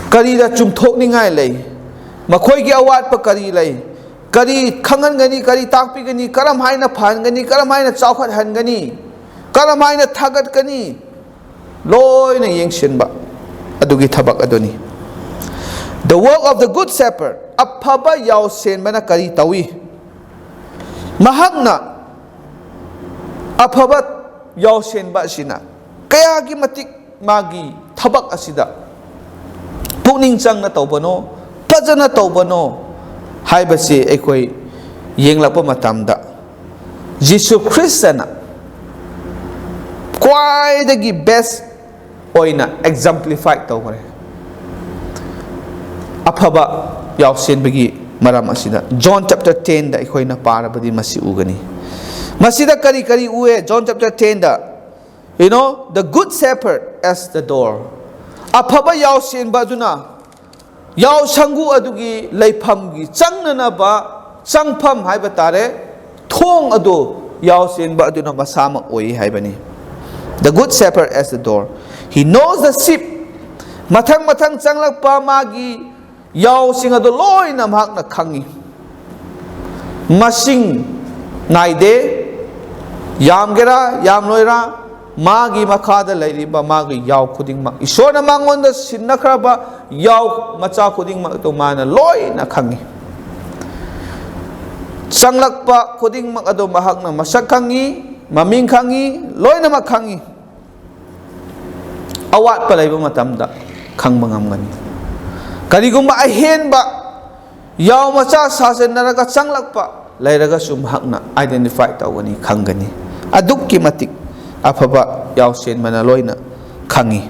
ꯀꯔꯤꯗ ꯆꯨꯝꯊꯣꯛꯅꯤꯡꯉꯥꯏ ꯂꯩ? ꯃꯈꯣꯏꯒꯤ ꯑꯋꯥꯠꯄ ꯀꯔꯤ ꯂꯩ? ꯀꯔꯤ ꯈꯪꯍꯟꯒꯅꯤ? ꯀꯔꯤ ꯇꯥꯛꯄꯤꯒꯅꯤ? ꯀꯔꯝ ꯍꯥꯏꯅ ꯐꯍꯟꯒꯅꯤ? ꯀꯔꯝ ꯍꯥꯏꯅ ꯆꯥꯎꯈꯠꯍꯟꯒꯅꯤ? ꯀꯔꯝ ꯍꯥꯏꯅ ꯊꯥꯒꯠꯀꯅꯤ? ꯂꯣꯏꯅ ꯌꯦꯡꯁꯤꯟꯕ ꯑꯗꯨꯒꯤ ꯊꯕꯛ ꯑꯗꯨꯅꯤ꯫ The work of the good shepherd, ꯑꯐꯕ ꯌꯥꯎꯁꯦꯟꯕꯅ ꯀꯔꯤ ꯇꯧꯏ? ꯃꯍꯥꯛꯅ, ꯑꯐꯕ ꯌꯥꯎꯁꯦꯟꯕ ꯑꯁꯤꯅ ꯀꯌꯥꯒꯤ ꯃꯇꯤꯛ ꯃꯥꯒꯤ ꯊꯕꯛ ꯑꯁꯤꯗ ꯄꯨꯛꯅꯤꯡ ꯆꯪꯅ ꯇꯧꯕꯅꯣ, ꯐꯖꯅ ꯇꯧꯕꯅꯣ ꯍꯥꯏꯕꯁꯤ ꯑꯩꯈꯣꯏ ꯌꯦꯡꯂꯛꯄ ꯃꯇꯝꯗ, ꯖꯤꯁꯨ ꯈ꯭ꯔꯤꯁꯇꯅ ꯈ꯭ꯋꯥꯏꯗꯒꯤ best ꯑꯣꯏꯅ exemplify ꯇꯧꯈ꯭ꯔꯦ꯫ ꯑꯐꯕ ꯌꯥꯎꯁꯦꯟꯕꯒꯤ ꯃꯔꯝ ꯑꯁꯤꯗ John chapter tenꯗ ꯑꯩꯈꯣꯏꯅ ꯄꯥꯔꯕꯗꯤ ꯃꯁꯤ ꯎꯒꯅꯤ꯫ ꯃꯁꯤꯗ ꯀꯔꯤ ꯀꯔꯤ ꯎꯑꯦ? John chapter ten the, you know, the good shepherd as the door. ꯑꯐꯕ ꯌꯥꯎꯁꯦꯟꯕ ꯑꯗꯨꯅ ꯌꯥꯎ ꯁꯪꯒꯨ ꯑꯗꯨꯒꯤ ꯂꯩꯐꯝꯒꯤ ꯆꯪꯅꯅꯕ ꯆꯪꯐꯝ ꯍꯥꯏꯕ ꯇꯥꯔꯦ, ꯊꯣꯡ ꯑꯗꯨ ꯌꯥꯎꯁꯦꯟꯕ ꯑꯗꯨꯅ ꯃꯁꯥꯃꯛ ꯑꯣꯏ ꯍꯥꯏꯕꯅꯤ꯫ The good shepherd as the door. He knows the sheep. ꯃꯊꯪ ꯃꯊꯪ ꯆꯪꯂꯛꯄ ꯃꯥꯒꯤ ꯌꯥꯎꯁꯤꯡ ꯑꯗꯨ ꯂꯣꯏꯅ ꯃꯍꯥꯛꯅ ꯈꯪꯏ꯫ ꯃꯁꯤꯡ ꯅꯥꯏꯗꯦ, ꯌꯥꯝꯒꯦꯔꯥ ꯌꯥꯝꯂꯣꯏꯔꯥ, ꯃꯥꯒꯤ ꯃꯈꯥꯗ ꯂꯩꯔꯤꯕ ꯃꯥꯒꯤ ꯌꯥꯎ ꯈꯨꯗꯤꯡꯃꯛ, ꯏꯁꯣꯔꯅ ꯃꯉꯣꯟꯗ ꯁꯤꯟꯅꯈ꯭ꯔꯕ ꯌꯥꯎ ꯃꯆꯥ ꯈꯨꯗꯤꯡꯃꯛ ꯑꯗꯨ ꯃꯥꯅ ꯂꯣꯏꯅ ꯈꯪꯏ꯫ ꯆꯪꯂꯛꯄ ꯈꯨꯗꯤꯡꯃꯛ ꯑꯗꯨ ꯃꯍꯥꯛꯅ ꯃꯁꯛ ꯈꯪꯏ, ꯃꯃꯤꯡ ꯈꯪꯏ, ꯂꯣꯏꯅꯃꯛ ꯈꯪꯏ꯫ ꯑꯋꯥꯠꯄ ꯂꯩꯕ ꯃꯇꯝꯗ ꯈꯪꯕ ꯉꯝꯒꯅꯤ꯫ ꯀꯔꯤꯒꯨꯝꯕ ꯑꯍꯦꯟꯕ ꯌꯥꯎ ꯃꯆꯥ ꯁꯥꯖꯤꯟꯅꯔꯒ ꯆꯪꯂꯛꯄ ꯂꯩꯔꯒꯁꯨ ꯃꯍꯥꯛꯅ identify ꯇꯧꯒꯅꯤ, ꯈꯪꯒꯅꯤ꯫ ꯑꯗꯨꯛꯀꯤ ꯃꯇꯤꯛ ꯑꯐꯕ ꯌꯥꯎꯁꯦꯟꯕꯅ ꯂꯣꯏꯅ ꯈꯪꯏ꯫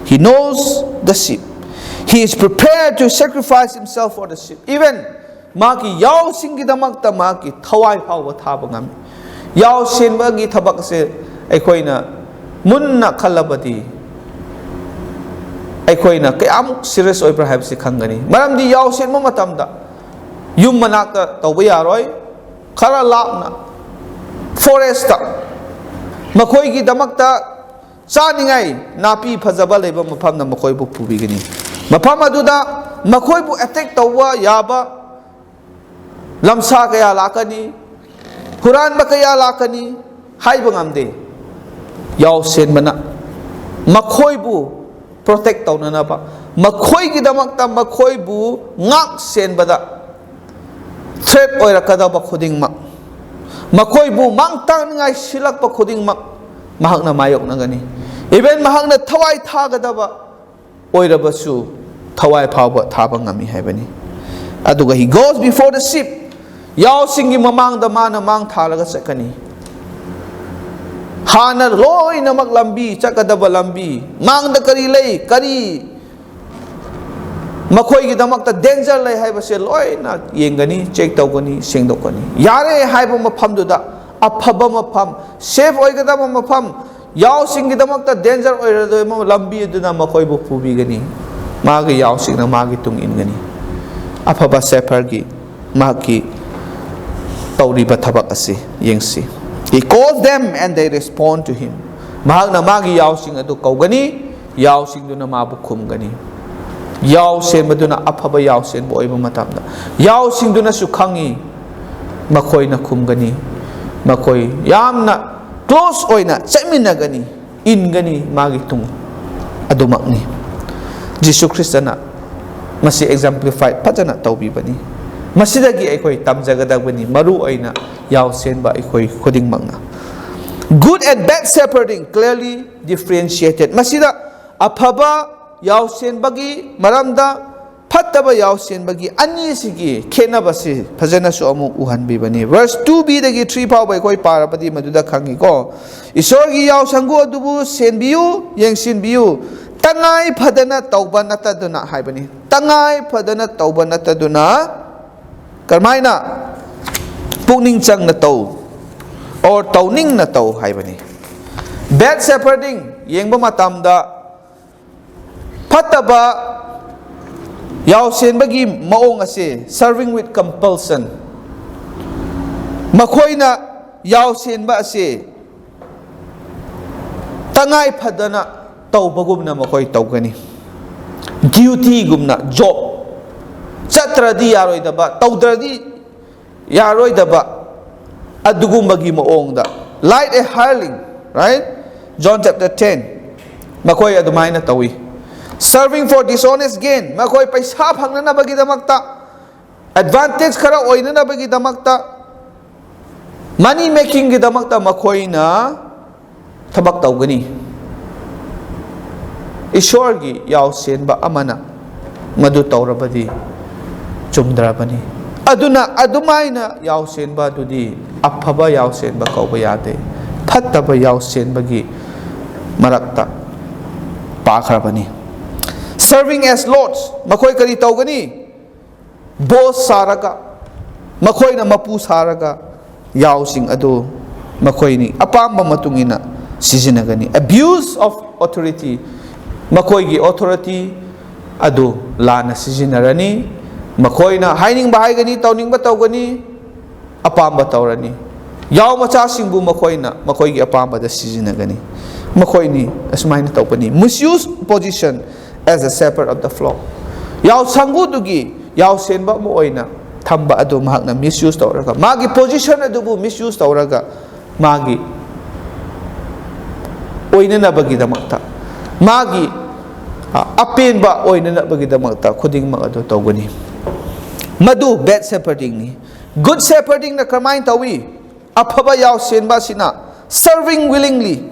He knows the sheep. He is prepared to sacrifice himself for the sheep. Even ꯃꯍꯥꯛꯀꯤ ꯌꯥꯎꯁꯤꯡꯒꯤꯗꯃꯛꯇ ꯃꯍꯥꯛꯀꯤ ꯊꯋꯥꯏ ꯐꯥꯎꯕ ꯊꯥꯕ ꯉꯝꯃꯤ꯫ ꯌꯥꯎꯁꯦꯟꯕꯒꯤ ꯊꯕꯛꯁꯦ ꯑꯩꯈꯣꯏꯅ ꯃꯨꯟꯅ ꯈꯜꯂꯕꯗꯤ ꯑꯩꯈꯣꯏꯅ ꯀꯌꯥꯃꯨꯛ serious ꯑꯣꯏꯕ꯭ꯔꯥ ꯍꯥꯏꯕꯁꯤ ꯈꯪꯒꯅꯤ꯫ ꯃꯔꯝꯗꯤ ꯌꯥꯎꯁꯦꯟꯕ ꯃꯇꯝꯗ ꯌꯨꯝ ꯃꯅꯥꯛꯇ ꯇꯧꯕ ꯌꯥꯔꯣꯏ, ꯈꯔ ꯂꯥꯞꯅ forest ꯇ ꯃꯈꯣꯏꯒꯤꯗꯃꯛꯇ ꯆꯥꯅꯤꯡꯉꯥꯏ ꯅꯥꯄꯤ ꯐꯖꯕ ꯂꯩꯕ ꯃꯐꯝꯗ ꯃꯈꯣꯏꯕꯨ ꯄꯨꯕꯤꯒꯅꯤ꯫ ꯃꯐꯝ ꯑꯗꯨꯗ ꯃꯈꯣꯏꯕꯨ attack ꯇꯧꯕ ꯌꯥꯕ ꯂꯝꯁꯥ ꯀꯌꯥ ꯂꯥꯛꯀꯅꯤ, ꯍꯨꯔꯥꯟꯕ ꯀꯌꯥ ꯂꯥꯛꯀꯅꯤ ꯍꯥꯏꯕ ꯉꯝꯗꯦ꯫ ꯌꯥꯎꯁꯦꯟꯕꯅ ꯃꯈꯣꯏꯕꯨ protect ꯇꯧꯅꯅꯕ, ꯃꯈꯣꯏꯒꯤꯗꯃꯛꯇ ꯃꯈꯣꯏꯕꯨ ꯉꯥꯛ ꯁꯦꯟꯕꯗ threat ꯑꯣꯏꯔꯛꯀꯗꯕ ꯈꯨꯗꯤꯡꯃꯛ, ꯃꯈꯣꯏꯕꯨ ꯃꯥꯡ ꯇꯥꯛꯅꯤꯡꯉꯥꯏ ꯁꯤꯜꯂꯛꯄ ꯈꯨꯗꯤꯡꯃꯛ ꯃꯍꯥꯛꯅ ꯃꯥꯌꯣꯛꯅꯒꯅꯤ꯫ Even ꯃꯍꯥꯛꯅ ꯊꯋꯥꯏ ꯊꯥꯒꯗꯕ ꯑꯣꯏꯔꯕꯁꯨ ꯊꯋꯥꯏ ꯐꯥꯎꯕ ꯊꯥꯕ ꯉꯝꯃꯤ ꯍꯥꯏꯕꯅꯤ꯫ ꯑꯗꯨꯒ he goes before the sheep, ꯌꯥꯎꯁꯤꯡꯒꯤ ꯃꯃꯥꯡꯗ ꯃꯥꯅ ꯃꯥꯡ ꯊꯥꯔꯒ ꯆꯠꯀꯅꯤ꯫ ꯍꯥꯟꯅ ꯂꯣꯏꯅꯃꯛ ꯂꯝꯕꯤ, ꯆꯠꯀꯗꯕ ꯂꯝꯕꯤ, ꯃꯥꯡꯗ ꯀꯔꯤ ꯂꯩ, ꯀꯔꯤ ꯃꯈꯣꯏꯒꯤꯗꯃꯛꯇ danger ꯂꯩ ꯍꯥꯏꯕꯁꯦ ꯂꯣꯏꯅ ꯌꯦꯡꯒꯅꯤ, check ꯇꯧꯒꯅꯤ, ꯁꯦꯡꯗꯣꯛꯀꯅꯤ꯫ ꯌꯥꯔꯦ ꯍꯥꯏꯕ ꯃꯐꯝꯗꯨꯗ ꯑꯐꯕ ꯃꯐꯝ, ꯁꯦꯐ ꯑꯣꯏꯒꯗꯕ ꯃꯐꯝ, ꯌꯥꯎꯁꯤꯡꯒꯤꯗꯃꯛꯇ ꯗꯦꯟꯖꯔ ꯑꯣꯏꯔꯣꯏꯗꯕ ꯂꯝꯕꯤ ꯑꯗꯨꯅ ꯃꯈꯣꯏꯕꯨ ꯄꯨꯕꯤꯒꯅꯤ꯫ ꯃꯥꯒꯤ ꯌꯥꯎꯁꯤꯡꯅ ꯃꯥꯒꯤ ꯇꯨꯡ ꯏꯟꯒꯅꯤ꯫ ꯑꯐꯕ ꯁꯦꯐꯔꯒꯤ ꯃꯍꯥꯛꯀꯤ ꯇꯧꯔꯤꯕ ꯊꯕꯛ ꯑꯁꯤ ꯌꯦꯡꯁꯤ꯫ He calls them and they respond to him. ꯃꯍꯥꯛꯅ ꯃꯥꯒꯤ ꯌꯥꯎꯁꯤꯡ ꯑꯗꯨ ꯀꯧꯒꯅꯤ, ꯌꯥꯎꯁꯤꯡꯗꯨꯅ ꯃꯥꯕꯨ ꯈꯨꯝꯒꯅꯤ꯫ ꯌꯥꯎ ꯁꯦꯟꯕꯗꯨꯅ ꯑꯐꯕ ꯌꯥꯎ ꯁꯦꯟꯕ ꯑꯣꯏꯕ ꯃꯇꯝꯗ, ꯌꯥꯎꯁꯤꯡꯗꯨꯅꯁꯨ ꯈꯪꯉꯤ, ꯃꯈꯣꯏꯅ ꯈꯨꯝꯒꯅꯤ, ꯃꯈꯣꯏ ꯌꯥꯝꯅ ꯀ꯭ꯂꯣꯁ ꯑꯣꯏꯅ ꯆꯠꯃꯤꯟꯅꯒꯅꯤ, ꯏꯟꯒꯅꯤ, ꯃꯥꯒꯤ ꯇꯨꯡ ꯑꯗꯨꯃꯛꯅꯤ꯫ ꯖꯤꯁꯨ ꯈ꯭ꯔꯤꯁꯇꯅ ꯃꯁꯤ ꯑꯦꯛꯖꯥꯝꯄ꯭ꯂꯤꯐꯥꯏ ꯐꯖꯅ ꯇꯧꯕꯤꯕꯅꯤ꯫ ꯃꯁꯤꯗꯒꯤ ꯑꯩꯈꯣꯏ ꯇꯝꯖꯒꯗꯕꯅꯤ, ꯃꯔꯨ ꯑꯣꯏꯅ ꯌꯥꯎ ꯁꯦꯟꯕ ꯑꯩꯈꯣꯏ ꯈꯨꯗꯤꯡꯃꯛꯅ꯫ Good and bad shepherding clearly differentiated. ꯃꯁꯤꯗ ꯑꯐꯕ ꯌꯥꯎ ꯁꯦꯟꯕꯒꯤ ꯃꯔꯝꯗ, ꯐꯠꯇꯕ ꯌꯥꯎ ꯁꯦꯟꯕꯒꯤ ꯑꯅꯤꯁꯤꯒꯤ ꯈꯦꯠꯅꯕꯁꯤ ꯐꯖꯅꯁꯨ ꯑꯃꯨꯛ ꯎꯍꯟꯕꯤꯕꯅꯤ꯫ Verse two B ꯗꯒꯤ three ꯐꯥꯎꯕ ꯑꯩꯈꯣꯏ ꯄꯥꯔꯕꯗꯤ ꯃꯗꯨꯗ ꯈꯪꯉꯤꯀꯣ꯫ "ꯏꯁꯣꯔꯒꯤ ꯌꯥꯎꯁꯪꯒꯨ ꯑꯗꯨꯕꯨ ꯁꯦꯟꯕꯤꯌꯨ, ꯌꯦꯡꯁꯤꯟꯕꯤꯌꯨ, ꯇꯉꯥꯏ ꯐꯗꯅ ꯇꯧꯕ ꯅꯠꯇꯗꯨꯅ" ꯍꯥꯏꯕꯅꯤ꯫ ꯇꯉꯥꯏ ꯐꯗꯅ ꯇꯧꯕ ꯅꯠꯇꯗꯨꯅ ꯀꯔꯝꯍꯥꯏꯅ ꯄꯨꯛꯅꯤꯡ ꯆꯪꯅ ꯇꯧ, or ꯇꯧꯅꯤꯡꯅ ꯇꯧ ꯍꯥꯏꯕꯅꯤ꯫ Bad shepherding ꯌꯦꯡꯕ ꯃꯇꯝꯗ, ꯐꯠꯇꯕ ꯌꯥꯎꯁꯦꯟꯕꯒꯤ ꯃꯑꯣꯡ ꯑꯁꯤ, serving with compulsion, ꯃꯈꯣꯏꯅ ꯌꯥꯎꯁꯦꯟꯕ ꯑꯁꯤ ꯇꯉꯥꯏ ꯐꯗꯅ ꯇꯧꯕꯒꯨꯝꯅ ꯃꯈꯣꯏ ꯇꯧꯒꯅꯤ꯫ ꯗ꯭ꯌꯨꯇꯤꯒꯨꯝꯅ, ꯖꯣꯕ ꯆꯠꯇ꯭ꯔꯗꯤ ꯌꯥꯔꯣꯏꯗꯕ, ꯇꯧꯗ꯭ꯔꯗꯤ ꯌꯥꯔꯣꯏꯗꯕ, ꯑꯗꯨꯒꯨꯝꯕꯒꯤ ꯃꯑꯣꯡꯗ, like a hireling, right? John chapter ten, ꯃꯈꯣꯏ ꯑꯗꯨꯃꯥꯏꯅ ꯇꯧꯏ꯫ Serving for dishonest gain, ꯃꯈꯣꯏ ꯄꯩꯁꯥ ꯐꯪꯅꯅꯕꯒꯤꯗꯃꯛꯇ, ꯑꯦꯗꯚꯥꯟꯇꯦꯖ ꯈꯔ ꯑꯣꯏꯅꯅꯕꯒꯤꯗꯃꯛꯇ, ꯃꯅꯤ ꯃꯦꯀꯤꯡꯒꯤꯗꯃꯛꯇ ꯃꯈꯣꯏꯅ ꯊꯕꯛ ꯇꯧꯒꯅꯤ꯫ ꯏꯁꯣꯔꯒꯤ ꯌꯥꯎꯁꯦꯟꯕ ꯑꯃꯅ ꯃꯗꯨ ꯇꯧꯔꯕꯗꯤ ꯆꯨꯝꯗ꯭ꯔꯕꯅꯤ꯫ ꯑꯗꯨꯅ ꯑꯗꯨꯃꯥꯏꯅ ꯌꯥꯎꯁꯦꯟꯕ ꯑꯗꯨꯗꯤ ꯑꯐꯕ ꯌꯥꯎꯁꯦꯟꯕ ꯀꯧꯕ ꯌꯥꯗꯦ, ꯐꯠꯇꯕ ꯌꯥꯎꯁꯦꯟꯕꯒꯤ ꯃꯔꯛꯇ ꯄꯥꯈ꯭ꯔꯕꯅꯤ꯫ Serving as lords, ꯃꯈꯣꯏ ꯀꯔꯤ ꯇꯧꯒꯅꯤ? ꯕꯣꯁ ꯁꯥꯔꯒ, ꯃꯈꯣꯏꯅ ꯃꯄꯨ ꯁꯥꯔꯒ, ꯌꯥꯎꯁꯤꯡ ꯑꯗꯨ ꯃꯈꯣꯏꯅꯤ ꯑꯄꯥꯝꯕ ꯃꯇꯨꯡ ꯏꯟꯅ ꯁꯤꯖꯤꯟꯅꯒꯅꯤ꯫ Abuse of authority, ꯃꯈꯣꯏꯒꯤ authority ꯑꯗꯨ ꯂꯥꯟꯅ ꯁꯤꯖꯤꯟꯅꯔꯅꯤ꯫ ꯃꯈꯣꯏꯅ ꯍꯥꯏꯅꯤꯡꯕ ꯍꯥꯏꯒꯅꯤ, ꯇꯧꯅꯤꯡꯕ ꯇꯧꯒꯅꯤ, ꯑꯄꯥꯝꯕ ꯇꯧꯔꯅꯤ꯫ ꯌꯥꯎ ꯃꯆꯥꯁꯤꯡꯕꯨ ꯃꯈꯣꯏꯅ ꯃꯈꯣꯏꯒꯤ ꯑꯄꯥꯝꯕꯗ ꯁꯤꯖꯤꯟꯅꯒꯅꯤ꯫ ꯃꯈꯣꯏꯅꯤ ꯑꯁꯨꯃꯥꯏꯅ ꯇꯧꯒꯅꯤ꯫ Misuse position as a shepherd of the flock. ꯌꯥꯎ ꯁꯪꯒꯨꯗꯨꯒꯤ ꯌꯥꯎ ꯁꯦꯟꯕ ꯑꯃ ꯑꯣꯏꯅ ꯊꯝꯕ ꯑꯗꯨ ꯃꯍꯥꯛꯅ misuse ꯇꯧꯔꯒ, ꯃꯥꯒꯤ position ꯑꯗꯨꯕꯨ misuse ꯇꯧꯔꯒ, ꯃꯥꯒꯤ ꯑꯣꯏꯅꯅꯕꯒꯤꯗꯃꯛꯇ, ꯃꯥꯒꯤ, ꯑ, ꯑꯄꯦꯟꯕ ꯑꯣꯏꯅꯅꯕꯒꯤꯗꯃꯛꯇ ꯈꯨꯗꯤꯡꯃꯛ ꯑꯗꯨ ꯇꯧꯒꯅꯤ꯫ ꯃꯗꯨ bad shepherdingꯅꯤ꯫ Good shepherdingꯅ ꯀꯔꯝꯍꯥꯏꯅ ꯇꯧꯏ? ꯑꯐꯕ ꯌꯥꯎ ꯁꯦꯟꯕ ꯑꯁꯤꯅ serving willingly,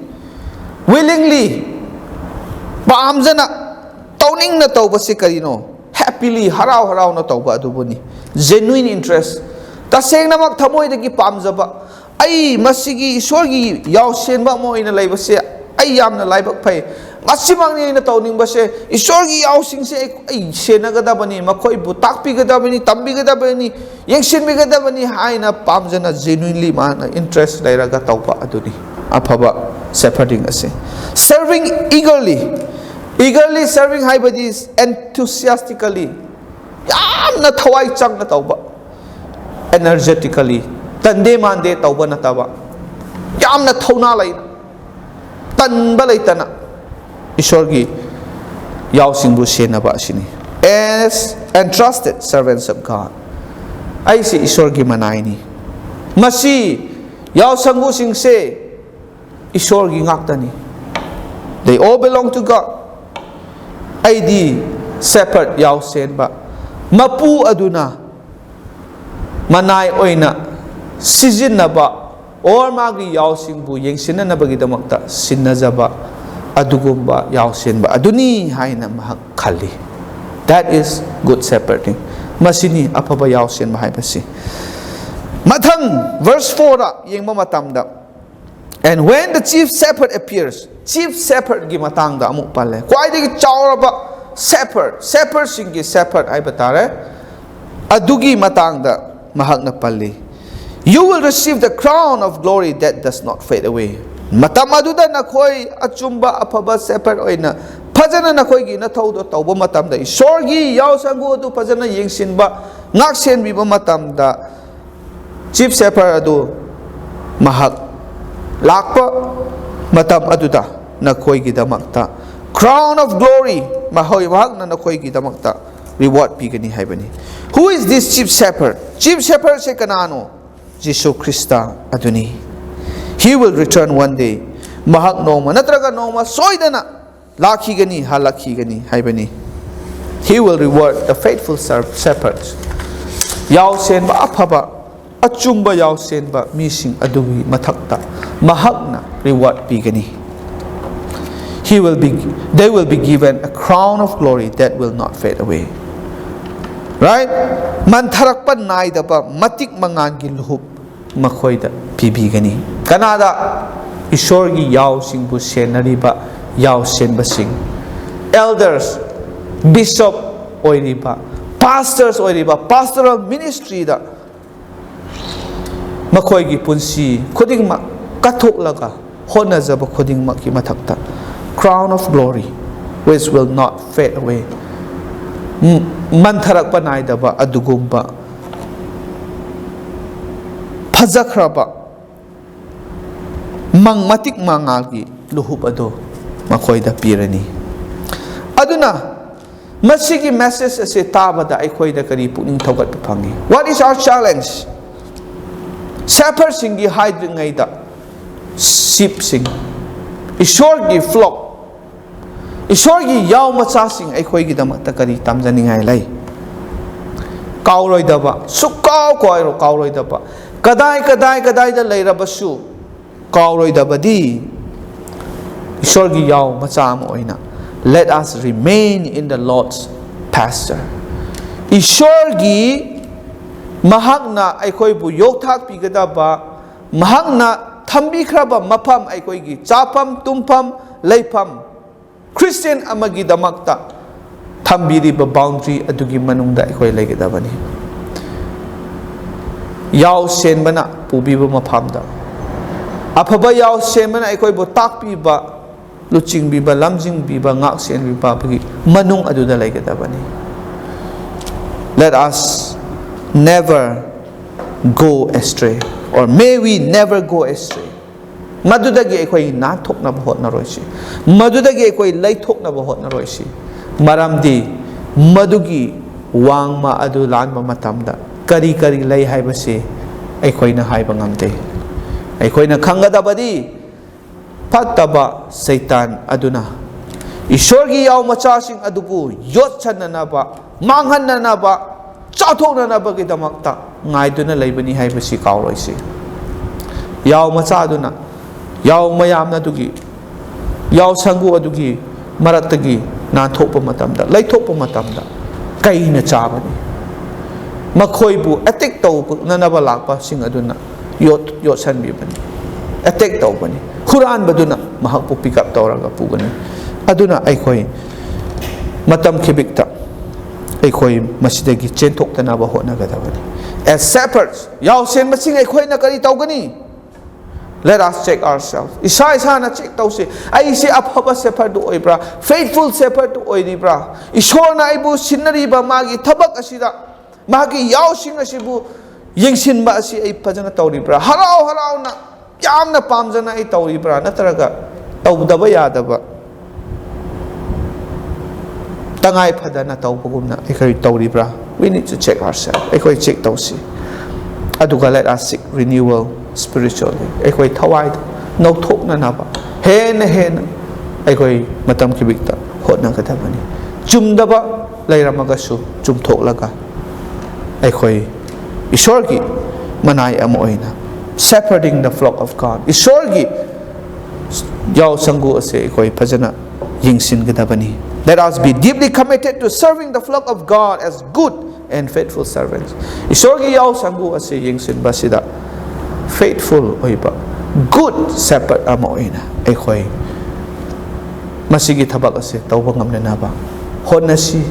willingly, ꯄꯥꯝꯖꯅ, ꯇꯧꯅꯤꯡꯅ ꯇꯧꯕꯁꯤ ꯀꯔꯤꯅꯣ? Happily, ꯍꯔꯥꯎ ꯍꯔꯥꯎꯅ ꯇꯧꯕ ꯑꯗꯨꯕꯨꯅꯤ꯫ Genuine interest, ꯇꯁꯦꯡꯅꯃꯛ ꯊꯃꯣꯏꯗꯒꯤ ꯄꯥꯝꯖꯕ, "ꯑꯩ ꯃꯁꯤꯒꯤ ꯏꯁꯣꯔꯒꯤ ꯌꯥꯎ ꯁꯦꯟꯕ ꯑꯃ ꯑꯣꯏꯅ ꯂꯩꯕꯁꯦ ꯑꯩ ꯌꯥꯝꯅ ꯂꯥꯏꯕꯛ ꯐꯩ, ꯃꯁꯤꯃꯛꯅꯤ ꯑꯩꯅ ꯇꯧꯅꯤꯡꯕꯁꯦ, ꯏꯁꯣꯔꯒꯤ ꯌꯥꯎꯁꯤꯡꯁꯦ ꯑꯩ, ꯑꯩ ꯁꯦꯟꯅꯒꯗꯕꯅꯤ, ꯃꯈꯣꯏꯕꯨ ꯇꯥꯛꯄꯤꯒꯗꯕꯅꯤ, ꯇꯝꯕꯤꯒꯗꯕꯅꯤ, ꯌꯦꯡꯁꯤꯟꯕꯤꯒꯗꯕꯅꯤ" ꯍꯥꯏꯅ ꯄꯥꯝꯖꯅ genuinely ꯃꯥꯅ interest ꯂꯩꯔꯒ ꯇꯧꯕ ꯑꯗꯨꯅꯤ ꯑꯐꯕ shepherding ꯑꯁꯦ꯫ Serving eagerly, eagerly serving ꯍꯥꯏꯕꯗꯤ enthusiastically, ꯌꯥꯝꯅ ꯊꯋꯥꯏ ꯆꯪꯅ ꯇꯧꯕ, energetically, ꯇꯟꯗꯦ ꯃꯥꯟꯗꯦ ꯇꯧꯕ ꯅꯠꯇꯕ, ꯌꯥꯝꯅ ꯊꯧꯅꯥ ꯂꯩꯅ, ꯇꯟꯕ ꯂꯩꯇꯅ ꯏꯁꯣꯔꯒꯤ ꯌꯥꯎꯁꯤꯡꯕꯨ ꯁꯦꯟꯅꯕ ꯑꯁꯤꯅꯤ꯫ As entrusted servants of God, ꯑꯩꯁꯤ ꯏꯁꯣꯔꯒꯤ ꯃꯅꯥꯏꯅꯤ꯫ ꯃꯁꯤ ꯌꯥꯎ ꯁꯪꯒꯨꯁꯤꯡꯁꯦ ꯏꯁꯣꯔꯒꯤ ꯉꯥꯛꯇꯅꯤ꯫ They all belong to God. ꯑꯩꯗꯤ shepherd, ꯌꯥꯎ ꯁꯦꯟꯕ, ꯃꯄꯨ ꯑꯗꯨꯅ ꯃꯅꯥꯏ ꯑꯣꯏꯅ ꯁꯤꯖꯤꯟꯅꯕ, or ꯃꯥꯒꯤ ꯌꯥꯎꯁꯤꯡꯕꯨ ꯌꯦꯡꯁꯤꯟꯅꯅꯕꯒꯤꯗꯃꯛꯇ ꯁꯤꯟꯅꯖꯕ ꯑꯗꯨꯒꯨꯝꯕ ꯌꯥꯎ ꯁꯦꯟꯕ ꯑꯗꯨꯅꯤ ꯍꯥꯏꯅ ꯃꯍꯥꯛ ꯈꯜꯂꯤ꯫ That is good shepherding. ꯃꯁꯤꯅꯤ ꯑꯐꯕ ꯌꯥꯎ ꯁꯦꯟꯕ ꯍꯥꯏꯕꯁꯤ꯫ ꯃꯊꯪ verse fourꯗ ꯌꯦꯡꯕ ꯃꯇꯝꯗ, "And when the chief shepherd appears," chief shepherdꯒꯤ ꯃꯇꯥꯡꯗ ꯑꯃꯨꯛ ꯄꯜꯂꯦ꯫ ꯈ꯭ꯋꯥꯏꯗꯒꯤ ꯆꯥꯎꯔꯕ shepherd, shepherdꯁꯤꯡꯒꯤ shepherd ꯍꯥꯏꯕ ꯇꯥꯔꯦ꯫ ꯑꯗꯨꯒꯤ ꯃꯇꯥꯡꯗ ꯃꯍꯥꯛꯅ ꯄꯜꯂꯤ꯫ You will receive the crown of glory that does not fade away. ꯃꯇꯝ ꯑꯗꯨꯗ ꯅꯈꯣꯏ ꯑꯆꯨꯝꯕ ꯑꯐꯕ shepherd ꯑꯣꯏꯅ ꯐꯖꯅ ꯅꯈꯣꯏꯒꯤ ꯅꯊꯧꯗꯣ ꯇꯧꯕ ꯃꯇꯝꯗ, ꯏꯁꯣꯔꯒꯤ ꯌꯥꯎꯁꯪꯒꯨ ꯑꯗꯨ ꯐꯖꯅ ꯌꯦꯡꯁꯤꯟꯕ, ꯉꯥꯛꯁꯦꯟꯕꯤꯕ ꯃꯇꯝꯗ, chief shepherd ꯑꯗꯨ ꯃꯍꯥꯛ ꯂꯥꯛꯄ ꯃꯇꯝ ꯑꯗꯨꯗ ꯅꯈꯣꯏꯒꯤꯗꯃꯛꯇ crown of glory, ꯃꯍꯣꯏ, ꯃꯍꯥꯛꯅ ꯅꯈꯣꯏꯒꯤꯗꯃꯛꯇ reward ꯄꯤꯒꯅꯤ ꯍꯥꯏꯕꯅꯤ꯫ Who is this chief shepherd? Chief shepherdꯁꯦ ꯀꯅꯥꯅꯣ? ꯖꯤꯁꯨ ꯈ꯭ꯔꯤꯁꯇ ꯑꯗꯨꯅꯤ꯫ He will return one day. ꯃꯍꯥꯛ ꯅꯣꯡꯃ ꯅꯠꯇ꯭ꯔꯒ ꯅꯣꯡꯃ ꯁꯣꯏꯗꯅ ꯂꯥꯛꯈꯤꯒꯅꯤ, ꯍꯜꯂꯛꯈꯤꯒꯅꯤ ꯍꯥꯏꯕꯅꯤ꯫ He will reward the faithful ser- shepherds. ꯌꯥꯎꯁꯦꯟꯕ ꯑꯐꯕ, ꯑꯆꯨꯝꯕ ꯌꯥꯎꯁꯦꯟꯕ ꯃꯤꯁꯤꯡ ꯑꯗꯨꯒꯤ ꯃꯊꯛꯇ ꯃꯍꯥꯛꯅ reward ꯄꯤꯒꯅꯤ꯫ He will be, they will be given a crown of glory that will not fade away. Right? ꯃꯟꯊꯔꯛꯄ ꯅꯥꯏꯗꯕ ꯃꯇꯤꯛ ꯃꯉꯥꯜꯒꯤ ꯂꯨꯍꯨꯞ ꯃꯈꯣꯏꯗ ꯄꯤꯕꯤꯒꯅꯤ꯫ ꯀꯅꯥꯗ? ꯏꯁꯣꯔꯒꯤ ꯌꯥꯎꯁꯤꯡꯕꯨ ꯁꯦꯟꯅꯔꯤꯕ ꯌꯥꯎꯁꯦꯟꯕꯁꯤꯡ, elders, bishop ꯑꯣꯏꯔꯤꯕ, pastors ꯑꯣꯏꯔꯤꯕ, pastoral ministryꯗ ꯃꯈꯣꯏꯒꯤ ꯄꯨꯟꯁꯤ ꯈꯨꯗꯤꯡꯃꯛ ꯀꯠꯊꯣꯛꯂꯒ ꯍꯣꯠꯅꯖꯕ ꯈꯨꯗꯤꯡꯃꯛꯀꯤ ꯃꯊꯛꯇ crown of glory which will not fade away, ꯃꯟꯊꯔꯛꯄ ꯅꯥꯏꯗꯕ ꯑꯗꯨꯒꯨꯝꯕ ꯐꯖꯈ꯭ꯔꯕ ꯃꯪ ꯃꯇꯤꯛ ꯃꯉꯥꯜꯒꯤ ꯂꯨꯍꯨꯞ ꯑꯗꯨ ꯃꯈꯣꯏꯗ ꯄꯤꯔꯅꯤ꯫ ꯑꯗꯨꯅ ꯃꯁꯤꯒꯤ message ꯑꯁꯤ ꯇꯥꯕꯗ ꯑꯩꯈꯣꯏꯗ ꯀꯔꯤ ꯄꯨꯛꯅꯤꯡ ꯊꯧꯒꯠꯄ ꯐꯪꯏ? What is our challenge? Shepherdꯁꯤꯡꯒꯤ ꯍꯥꯏꯗ꯭ꯔꯤꯉꯩꯗ sheepꯁꯤꯡ, ꯏꯁꯣꯔꯒꯤ flock, ꯏꯁꯣꯔꯒꯤ ꯌꯥꯎ ꯃꯆꯥꯁꯤꯡ ꯑꯩꯈꯣꯏꯒꯤꯗꯃꯛꯇ ꯀꯔꯤ ꯇꯝꯖꯅꯤꯡꯉꯥꯏ ꯂꯩ? ꯀꯥꯎꯔꯣꯏꯗꯕ, ꯁꯨꯛꯀꯥꯎ ꯀꯥꯎꯔꯣ-, ꯀꯥꯎꯔꯣꯏꯗꯕ, ꯀꯗꯥꯏ, ꯀꯗꯥꯏ, ꯀꯗꯥꯏꯗ ꯂꯩꯔꯕꯁꯨ ꯀꯥꯎꯔꯣꯏꯗꯕꯗꯤ, ꯏꯁꯣꯔꯒꯤ ꯌꯥꯎ ꯃꯆꯥ ꯑꯃ ꯑꯣꯏꯅ, let us remain in the Lord's pasture. ꯏꯁꯣꯔꯒꯤ, ꯃꯍꯥꯛꯅ ꯑꯩꯈꯣꯏꯕꯨ ꯌꯣꯛꯊꯥꯛꯄꯤꯒꯗꯕ, ꯃꯍꯥꯛꯅ ꯊꯝꯕꯤꯈ꯭ꯔꯕ ꯃꯐꯝ, ꯑꯩꯈꯣꯏꯒꯤ ꯆꯥꯐꯝ ꯇꯨꯝꯐꯝ ꯂꯩꯐꯝ, Christian ꯑꯃꯒꯤꯗꯃꯛꯇ ꯊꯝꯕꯤꯔꯤꯕ boundary ꯑꯗꯨꯒꯤ ꯃꯅꯨꯡꯗ ꯑꯩꯈꯣꯏ ꯂꯩꯒꯗꯕꯅꯤ꯫ ꯌꯥꯎꯁꯦꯟꯕꯅ ꯄꯨꯕꯤꯕ ꯃꯐꯝꯗ, ꯑꯐꯕ ꯌꯥꯎꯁꯦꯟꯕꯅ ꯑꯩꯈꯣꯏꯕꯨ ꯇꯥꯛꯄꯤꯕ, ꯂꯨꯆꯤꯡꯕꯤꯕ, ꯂꯝꯖꯤꯡꯕꯤꯕ, ꯉꯥꯛꯁꯦꯟꯕꯤꯕꯒꯤ ꯃꯅꯨꯡ ꯑꯗꯨꯗ ꯂꯩꯒꯗꯕꯅꯤ꯫ Let us never go astray, or may we never go astray. ꯃꯗꯨꯗꯒꯤ ꯑꯩꯈꯣꯏ ꯅꯥꯟꯊꯣꯛꯅꯕ ꯍꯣꯠꯅꯔꯣꯏꯁꯤ, ꯃꯗꯨꯗꯒꯤ ꯑꯩꯈꯣꯏ ꯂꯩꯊꯣꯛꯅꯕ ꯍꯣꯠꯅꯔꯣꯏꯁꯤ꯫ ꯃꯔꯝꯗꯤ ꯃꯗꯨꯒꯤ ꯋꯥꯡꯃ ꯑꯗꯨ ꯂꯥꯟꯕ ꯃꯇꯝꯗ ꯀꯔꯤ ꯀꯔꯤ ꯂꯩ ꯍꯥꯏꯕꯁꯤ ꯑꯩꯈꯣꯏꯅ ꯍꯥꯏꯕ ꯉꯝꯗꯦ꯫ ꯑꯩꯈꯣꯏꯅ ꯈꯪꯒꯗꯕꯗꯤ, ꯐꯠꯇꯕ ꯁꯩꯇꯥꯟ ꯑꯗꯨꯅ ꯏꯁꯣꯔꯒꯤ ꯌꯥꯎ ꯃꯆꯥꯁꯤꯡ ꯑꯗꯨꯕꯨ ꯌꯣꯠꯁꯟꯅꯅꯕ, ꯃꯥꯡꯍꯟꯅꯅꯕ, ꯆꯥꯊꯣꯛꯅꯅꯕꯒꯤꯗꯃꯛꯇ ꯉꯥꯏꯗꯨꯅ ꯂꯩꯕꯅꯤ ꯍꯥꯏꯕꯁꯤ ꯀꯥꯎꯔꯣꯏꯁꯤ꯫ ꯌꯥꯎ ꯃꯆꯥ ꯑꯗꯨꯅ ꯌꯥꯎ ꯃꯌꯥꯝ ꯑꯗꯨꯒꯤ, ꯌꯥꯎ ꯁꯪꯒꯨ ꯑꯗꯨꯒꯤ ꯃꯔꯛꯇꯒꯤ ꯅꯥꯟꯊꯣꯛꯄ ꯃꯇꯝꯗ, ꯂꯩꯊꯣꯛꯄ ꯃꯇꯝꯗ ꯀꯩꯅ ꯆꯥꯕꯅꯤ꯫ ꯃꯈꯣꯏꯕꯨ ꯑꯦꯇꯦꯛ ꯇꯧꯅꯅꯕ ꯂꯥꯛꯄꯁꯤꯡ ꯑꯗꯨꯅ ꯌꯣꯠ-, ꯌꯣꯠꯁꯟꯕꯤꯕꯅꯤ, ꯑꯦꯇꯦꯛ ꯇꯧꯕꯅꯤ꯫ ꯍꯨꯔꯥꯟꯕꯗꯨꯅ ꯃꯍꯥꯛꯄꯨ ꯄꯤꯛ ꯑꯞ ꯇꯧꯔꯒ ꯄꯨꯒꯅꯤ꯫ ꯑꯗꯨꯅ ꯑꯩꯈꯣꯏ ꯃꯇꯝ ꯈꯤꯕꯤꯛꯇ ꯑꯩꯈꯣꯏ ꯃꯁꯤꯗꯒꯤ ꯆꯦꯟꯊꯣꯛꯇꯅꯕ ꯍꯣꯠꯅꯒꯗꯕꯅꯤ꯫ As shepherds, ꯌꯥꯎꯁꯦꯟꯕꯁꯤꯡ ꯑꯩꯈꯣꯏꯅ ꯀꯔꯤ ꯇꯧꯒꯅꯤ? Let us check ourselves. ꯏꯁꯥ ꯏꯁꯥꯅ ꯆꯦꯛ ꯇꯧꯁꯤ꯫ ꯑꯩꯁꯤ ꯑꯐꯕ ꯁꯦꯐꯔꯗꯨ ꯑꯣꯏꯕ꯭ꯔꯥ? ꯐꯦꯠꯐꯨꯜ ꯁꯦꯐꯔꯗꯨ ꯑꯣꯏꯔꯤꯕ꯭ꯔꯥ? ꯏꯁꯣꯔꯅ ꯑꯩꯕꯨ ꯁꯤꯟꯅꯔꯤꯕ ꯃꯥꯒꯤ ꯊꯕꯛ ꯑꯁꯤꯗ, ꯃꯥꯒꯤ ꯌꯥꯎꯁꯤꯡ ꯑꯁꯤꯕꯨ ꯌꯦꯡꯁꯤꯟꯕ ꯑꯁꯤ ꯑꯩ ꯐꯖꯅ ꯇꯧꯔꯤꯕ꯭ꯔꯥ? ꯍꯔꯥꯎ ꯍꯔꯥꯎꯅ, ꯌꯥꯝꯅ ꯄꯥꯝꯖꯅ ꯑꯩ ꯇꯧꯔꯤꯕ꯭ꯔꯥ? ꯅꯠꯇ꯭ꯔꯒ ꯇꯧꯗꯕ ꯌꯥꯗꯕ, ꯇꯉꯥꯏ ꯐꯗꯅ ꯇꯧꯕꯒꯨꯝꯅ ꯑꯩꯈꯣꯏ ꯇꯧꯔꯤꯕ꯭ꯔꯥ? We need to check ourselves. ꯑꯩꯈꯣꯏ ꯆꯦꯛ ꯇꯧꯁꯤ꯫ ꯑꯗꯨꯒ let us seek renewal spiritually. ꯑꯩꯈꯣꯏ ꯊꯋꯥꯏꯗ ꯅꯧꯊꯣꯛꯅꯅꯕ ꯍꯦꯟꯅ ꯍꯦꯟꯅ ꯑꯩꯈꯣꯏ ꯃꯇꯝ ꯈꯤꯕꯤꯛꯇ ꯍꯣꯠꯅꯒꯗꯕꯅꯤ꯫ ꯆꯨꯝꯗꯕ ꯂꯩꯔꯝꯃꯒꯁꯨ ꯆꯨꯝꯊꯣꯛꯂꯒ ꯑꯩꯈꯣꯏ ꯏꯁꯣꯔꯒꯤ ꯃꯅꯥꯏ ꯑꯃ ꯑꯣꯏꯅ, shepherding the flock of God, ꯏꯁꯣꯔꯒꯤ ꯌꯥꯎ ꯁꯪꯒꯨ ꯑꯁꯦ ꯑꯩꯈꯣꯏ ꯐꯖꯅ ꯌꯦꯡꯁꯤꯟꯒꯗꯕꯅꯤ꯫ Let us be deeply committed to serving the flock of God as good and faithful servants. ꯏꯁꯣꯔꯒꯤ ꯌꯥꯎ ꯁꯪꯒꯨ ꯑꯁꯤ ꯌꯦꯡꯁꯤꯟꯕꯁꯤꯗ ꯐꯦꯠꯐꯨꯜ ꯑꯣꯏꯕ, ꯒꯨꯗ ꯁꯦꯄꯔꯗ ꯑꯃ ꯑꯣꯏꯅ ꯑꯩꯈꯣꯏ ꯃꯁꯤꯒꯤ ꯊꯕꯛ ꯑꯁꯤ ꯇꯧꯕ ꯉꯝꯅꯅꯕ ꯍꯣꯠꯅꯁꯤ꯫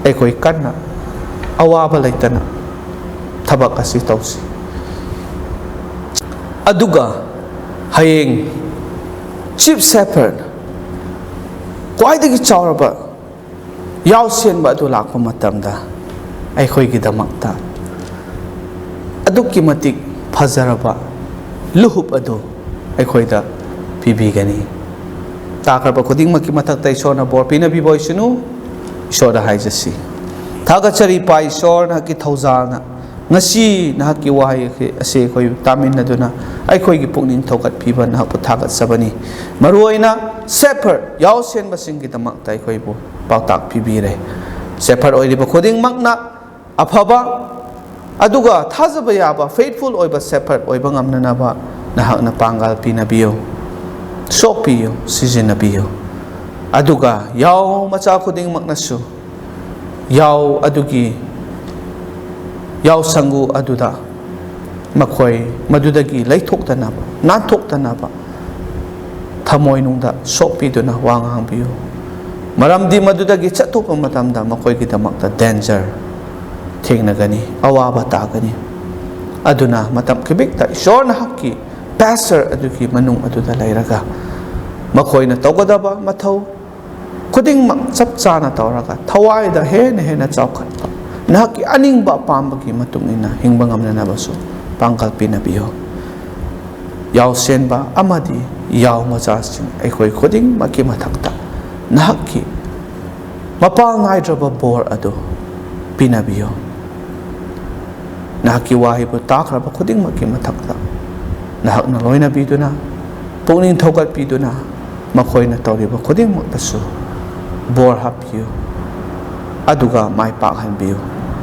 ꯑꯩꯈꯣꯏ ꯀꯟꯅ, ꯑꯋꯥꯕ ꯂꯩꯇꯅ ꯊꯕꯛ ꯑꯁꯤ ꯇꯧꯁꯤ꯫ ꯑꯗꯨꯒ ꯍꯌꯦꯡ Chief Shepherd, ꯈ꯭ꯋꯥꯏꯗꯒꯤ ꯆꯥꯎꯔꯕ ꯌꯥꯎꯁꯦꯟꯕ ꯑꯗꯨ ꯂꯥꯛꯄ ꯃꯇꯝꯗ, ꯑꯩꯈꯣꯏꯒꯤꯗꯃꯛꯇ ꯑꯗꯨꯛꯀꯤ ꯃꯇꯤꯛ ꯐꯖꯔꯕ ꯂꯨꯍꯨꯞ ꯑꯗꯨ ꯑꯩꯈꯣꯏꯗ ꯄꯤꯕꯤꯒꯅꯤ꯫ ꯇꯥꯈ꯭ꯔꯕ ꯈꯨꯗꯤꯡꯃꯛꯀꯤ ꯃꯊꯛꯇ ꯏꯁꯣꯔꯅ ꯕꯣꯔ ꯄꯤꯅꯕꯤꯕ ꯑꯣꯏꯁꯅꯨ꯫ ꯏꯁꯣꯔꯗ ꯍꯥꯏꯖꯁꯤ꯫ ꯊꯥꯒꯠꯆꯔꯤ ꯏꯄꯥ ꯏꯁꯣꯔ, ꯅꯍꯥꯛꯀꯤ ꯊꯧꯖꯥꯜꯅ ꯉꯁꯤ ꯅꯍꯥꯛꯀꯤ ꯋꯥꯍꯩ ꯑꯁꯤ ꯑꯩꯈꯣꯏ ꯇꯥꯃꯤꯟꯅꯗꯨꯅ ꯑꯩꯈꯣꯏꯒꯤ ꯄꯨꯛꯅꯤꯡ ꯊꯧꯒꯠꯄꯤꯕ ꯅꯍꯥꯛꯄꯨ ꯊꯥꯒꯠꯆꯕꯅꯤ꯫ ꯃꯔꯨꯑꯣꯏꯅ Shepherd, ꯌꯥꯎꯁꯦꯟꯕꯁꯤꯡꯒꯤꯗꯃꯛꯇ ꯑꯩꯈꯣꯏꯕꯨ ꯄꯥꯎꯇꯥꯛ ꯄꯤꯕꯤꯔꯦ꯫ Shepherd ꯑꯣꯏꯔꯤꯕ ꯈꯨꯗꯤꯡꯃꯛꯅ ꯑꯐꯕ ꯑꯗꯨꯒ ꯊꯥꯖꯕ ꯌꯥꯕ, faithful ꯑꯣꯏꯕ Shepherd ꯑꯣꯏꯕ ꯉꯝꯅꯅꯕ ꯅꯍꯥꯛꯅ ꯄꯥꯡꯒꯜ ꯄꯤꯅꯕꯤꯌꯨ, ꯁꯣꯛꯄꯤꯌꯨ, ꯁꯤꯖꯤꯟꯅꯕꯤꯌꯨ꯫ ꯑꯗꯨꯒ ꯌꯥꯎ ꯃꯆꯥ ꯈꯨꯗꯤꯡꯃꯛꯅꯁꯨ ꯌꯥꯎ ꯑꯗꯨꯒꯤ, ꯌꯥꯎ ꯁꯪꯒꯨ ꯑꯗꯨꯗ ꯃꯈꯣꯏ ꯃꯗꯨꯗꯒꯤ ꯂꯩꯊꯣꯛꯇꯅꯕ, ꯅꯥꯟꯊꯣꯛꯇꯅꯕ ꯊꯃꯣꯏꯅꯨꯡꯗ ꯁꯣꯛꯄꯤꯗꯨꯅ ꯋꯥ ꯉꯥꯡꯕꯤꯌꯨ꯫ ꯃꯔꯝꯗꯤ ꯃꯗꯨꯗꯒꯤ ꯆꯠꯊꯣꯛꯄ ꯃꯇꯝꯗ ꯃꯈꯣꯏꯒꯤꯗꯃꯛꯇ danger ꯊꯦꯡꯅꯒꯅꯤ, ꯑꯋꯥꯕ ꯇꯥꯒꯅꯤ꯫ ꯑꯗꯨꯅ ꯃꯇꯝ ꯈꯤꯕꯤꯛꯇ ꯏꯁꯣꯔ ꯅꯍꯥꯛꯀꯤ pasture ꯑꯗꯨꯒꯤ ꯃꯅꯨꯡ ꯑꯗꯨꯗ ꯂꯩꯔꯒ ꯃꯈꯣꯏꯅ ꯇꯧꯒꯗꯕ ꯃꯊꯧ ꯈꯨꯗꯤꯡꯃꯛ ꯆꯞ ꯆꯥꯅ ꯇꯧꯔꯒ ꯊꯋꯥꯏꯗ ꯍꯦꯟꯅ ꯍꯦꯟꯅ ꯆꯥꯎꯈꯠꯄ, ꯅꯍꯥꯛꯀꯤ ꯑꯅꯤꯡꯕ ꯑꯄꯥꯝꯕꯒꯤ ꯃꯇꯨꯡ ꯏꯟꯅ ꯍꯤꯡꯕ ꯉꯝꯅꯅꯕꯁꯨ ꯄꯥꯡꯒꯜ ꯄꯤꯅꯕꯤꯌꯨ꯫ ꯌꯥꯎꯁꯦꯟꯕ ꯑꯃꯗꯤ ꯌꯥꯎ ꯃꯆꯥꯁꯤꯡ ꯑꯩꯈꯣꯏ ꯈꯨꯗꯤꯡꯃꯛꯀꯤ ꯃꯊꯛꯇ ꯅꯍꯥꯛꯀꯤ ꯃꯄꯥꯜ ꯅꯥꯏꯗ꯭ꯔꯕ ꯕꯣꯔ ꯑꯗꯨ ꯄꯤꯅꯕꯤꯌꯨ꯫ ꯅꯍꯥꯛꯀꯤ ꯋꯥꯍꯩꯕꯨ ꯇꯥꯈ꯭ꯔꯕ ꯈꯨꯗꯤꯡꯃꯛꯀꯤ ꯃꯊꯛꯇ ꯅꯍꯥꯛꯅ ꯂꯣꯏꯅꯕꯤꯗꯨꯅ, ꯄꯨꯛꯅꯤꯡ ꯊꯧꯒꯠꯄꯤꯗꯨꯅ, ꯃꯈꯣꯏꯅ ꯇꯧꯔꯤꯕ ꯈꯨꯗꯤꯡꯃꯛꯇꯁꯨ ꯕꯣꯔ ꯍꯥꯞꯄꯤꯌꯨ, ꯑꯗꯨꯒ ꯃꯥꯏ ꯄꯥꯛꯍꯟꯕꯤꯌꯨ꯫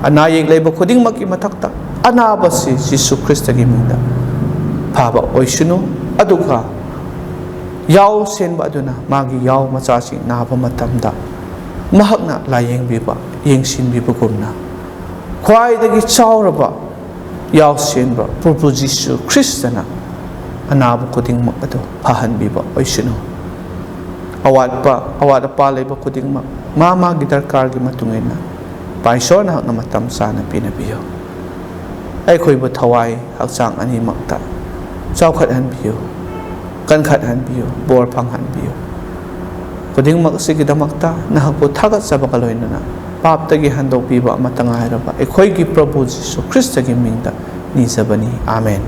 ꯑꯅꯥ ꯑꯌꯦꯛ ꯂꯩꯕ ꯈꯨꯗꯤꯡꯃꯛꯀꯤ ꯃꯊꯛꯇ ꯑꯅꯥꯕꯁꯤ ꯖꯤꯁꯨ ꯈ꯭ꯔꯤꯁꯇꯒꯤ ꯃꯤꯡꯗ ꯐꯕ ꯑꯣꯏꯁꯅꯨ꯫ ꯑꯗꯨꯒ ꯌꯥꯎ ꯁꯦꯟꯕ ꯑꯗꯨꯅ ꯃꯥꯒꯤ ꯌꯥꯎ ꯃꯆꯥꯁꯤꯡ ꯅꯥꯕ ꯃꯇꯝꯗ ꯃꯍꯥꯛꯅ ꯂꯥꯌꯦꯡꯕꯤꯕ, ꯌꯦꯡꯁꯤꯟꯕꯤꯕꯒꯨꯝꯅ, ꯈ꯭ꯋꯥꯏꯗꯒꯤ ꯆꯥꯎꯔꯕ ꯌꯥꯎꯁꯦꯟꯕ ꯄ꯭ꯔꯚꯨ ꯖꯤꯁꯨ ꯈ꯭ꯔꯤꯁꯇꯅ ꯑꯅꯥꯕ ꯈꯨꯗꯤꯡꯃꯛ ꯑꯗꯨ ꯐꯍꯟꯕꯤꯕ ꯑꯣꯏꯁꯅꯨ꯫ ꯑꯋꯥꯠꯄ, ꯑꯋꯥꯠ ꯑꯄꯥ ꯂꯩꯕ ꯈꯨꯗꯤꯡꯃꯛ ꯃꯥ ꯃꯥꯒꯤ ꯗꯔꯀꯥꯔꯒꯤ ꯃꯇꯨꯡ ꯏꯟꯅ ꯏꯄꯥ ꯏꯁꯣꯔ ꯅꯍꯥꯛꯅ ꯃꯇꯝ ꯆꯥꯅ ꯄꯤꯅꯕꯤꯌꯨ꯫ ꯑꯩꯈꯣꯏꯕꯨ ꯊꯋꯥꯏ ꯍꯛꯆꯥꯡ ꯑꯅꯤꯃꯛꯇ ꯆꯥꯎꯈꯠꯍꯟꯕꯤꯌꯨ, ꯀꯟꯈꯠꯍꯟꯕꯤꯌꯨ, ꯕꯣꯔ ꯐꯪꯍꯟꯕꯤꯌꯨ꯫ ꯈꯨꯗꯤꯡꯃꯛ ꯑꯁꯤꯒꯤꯗꯃꯛꯇ ꯅꯍꯥꯛꯄꯨ ꯊꯥꯒꯠꯆꯕꯒ ꯂꯣꯏꯅꯅ ꯄꯥꯞꯇꯒꯤ ꯍꯟꯗꯣꯛꯄꯤꯕ ꯑꯃꯠꯇ ꯉꯥꯏꯔꯕ ꯑꯩꯈꯣꯏꯒꯤ ꯄ꯭ꯔꯚꯨ ꯖꯤꯁꯨ ꯈ꯭ꯔꯤꯁꯇꯒꯤ ꯃꯤꯡꯗ ꯅꯤꯖꯕꯅꯤ꯫ ꯑꯥꯃꯦꯟ꯫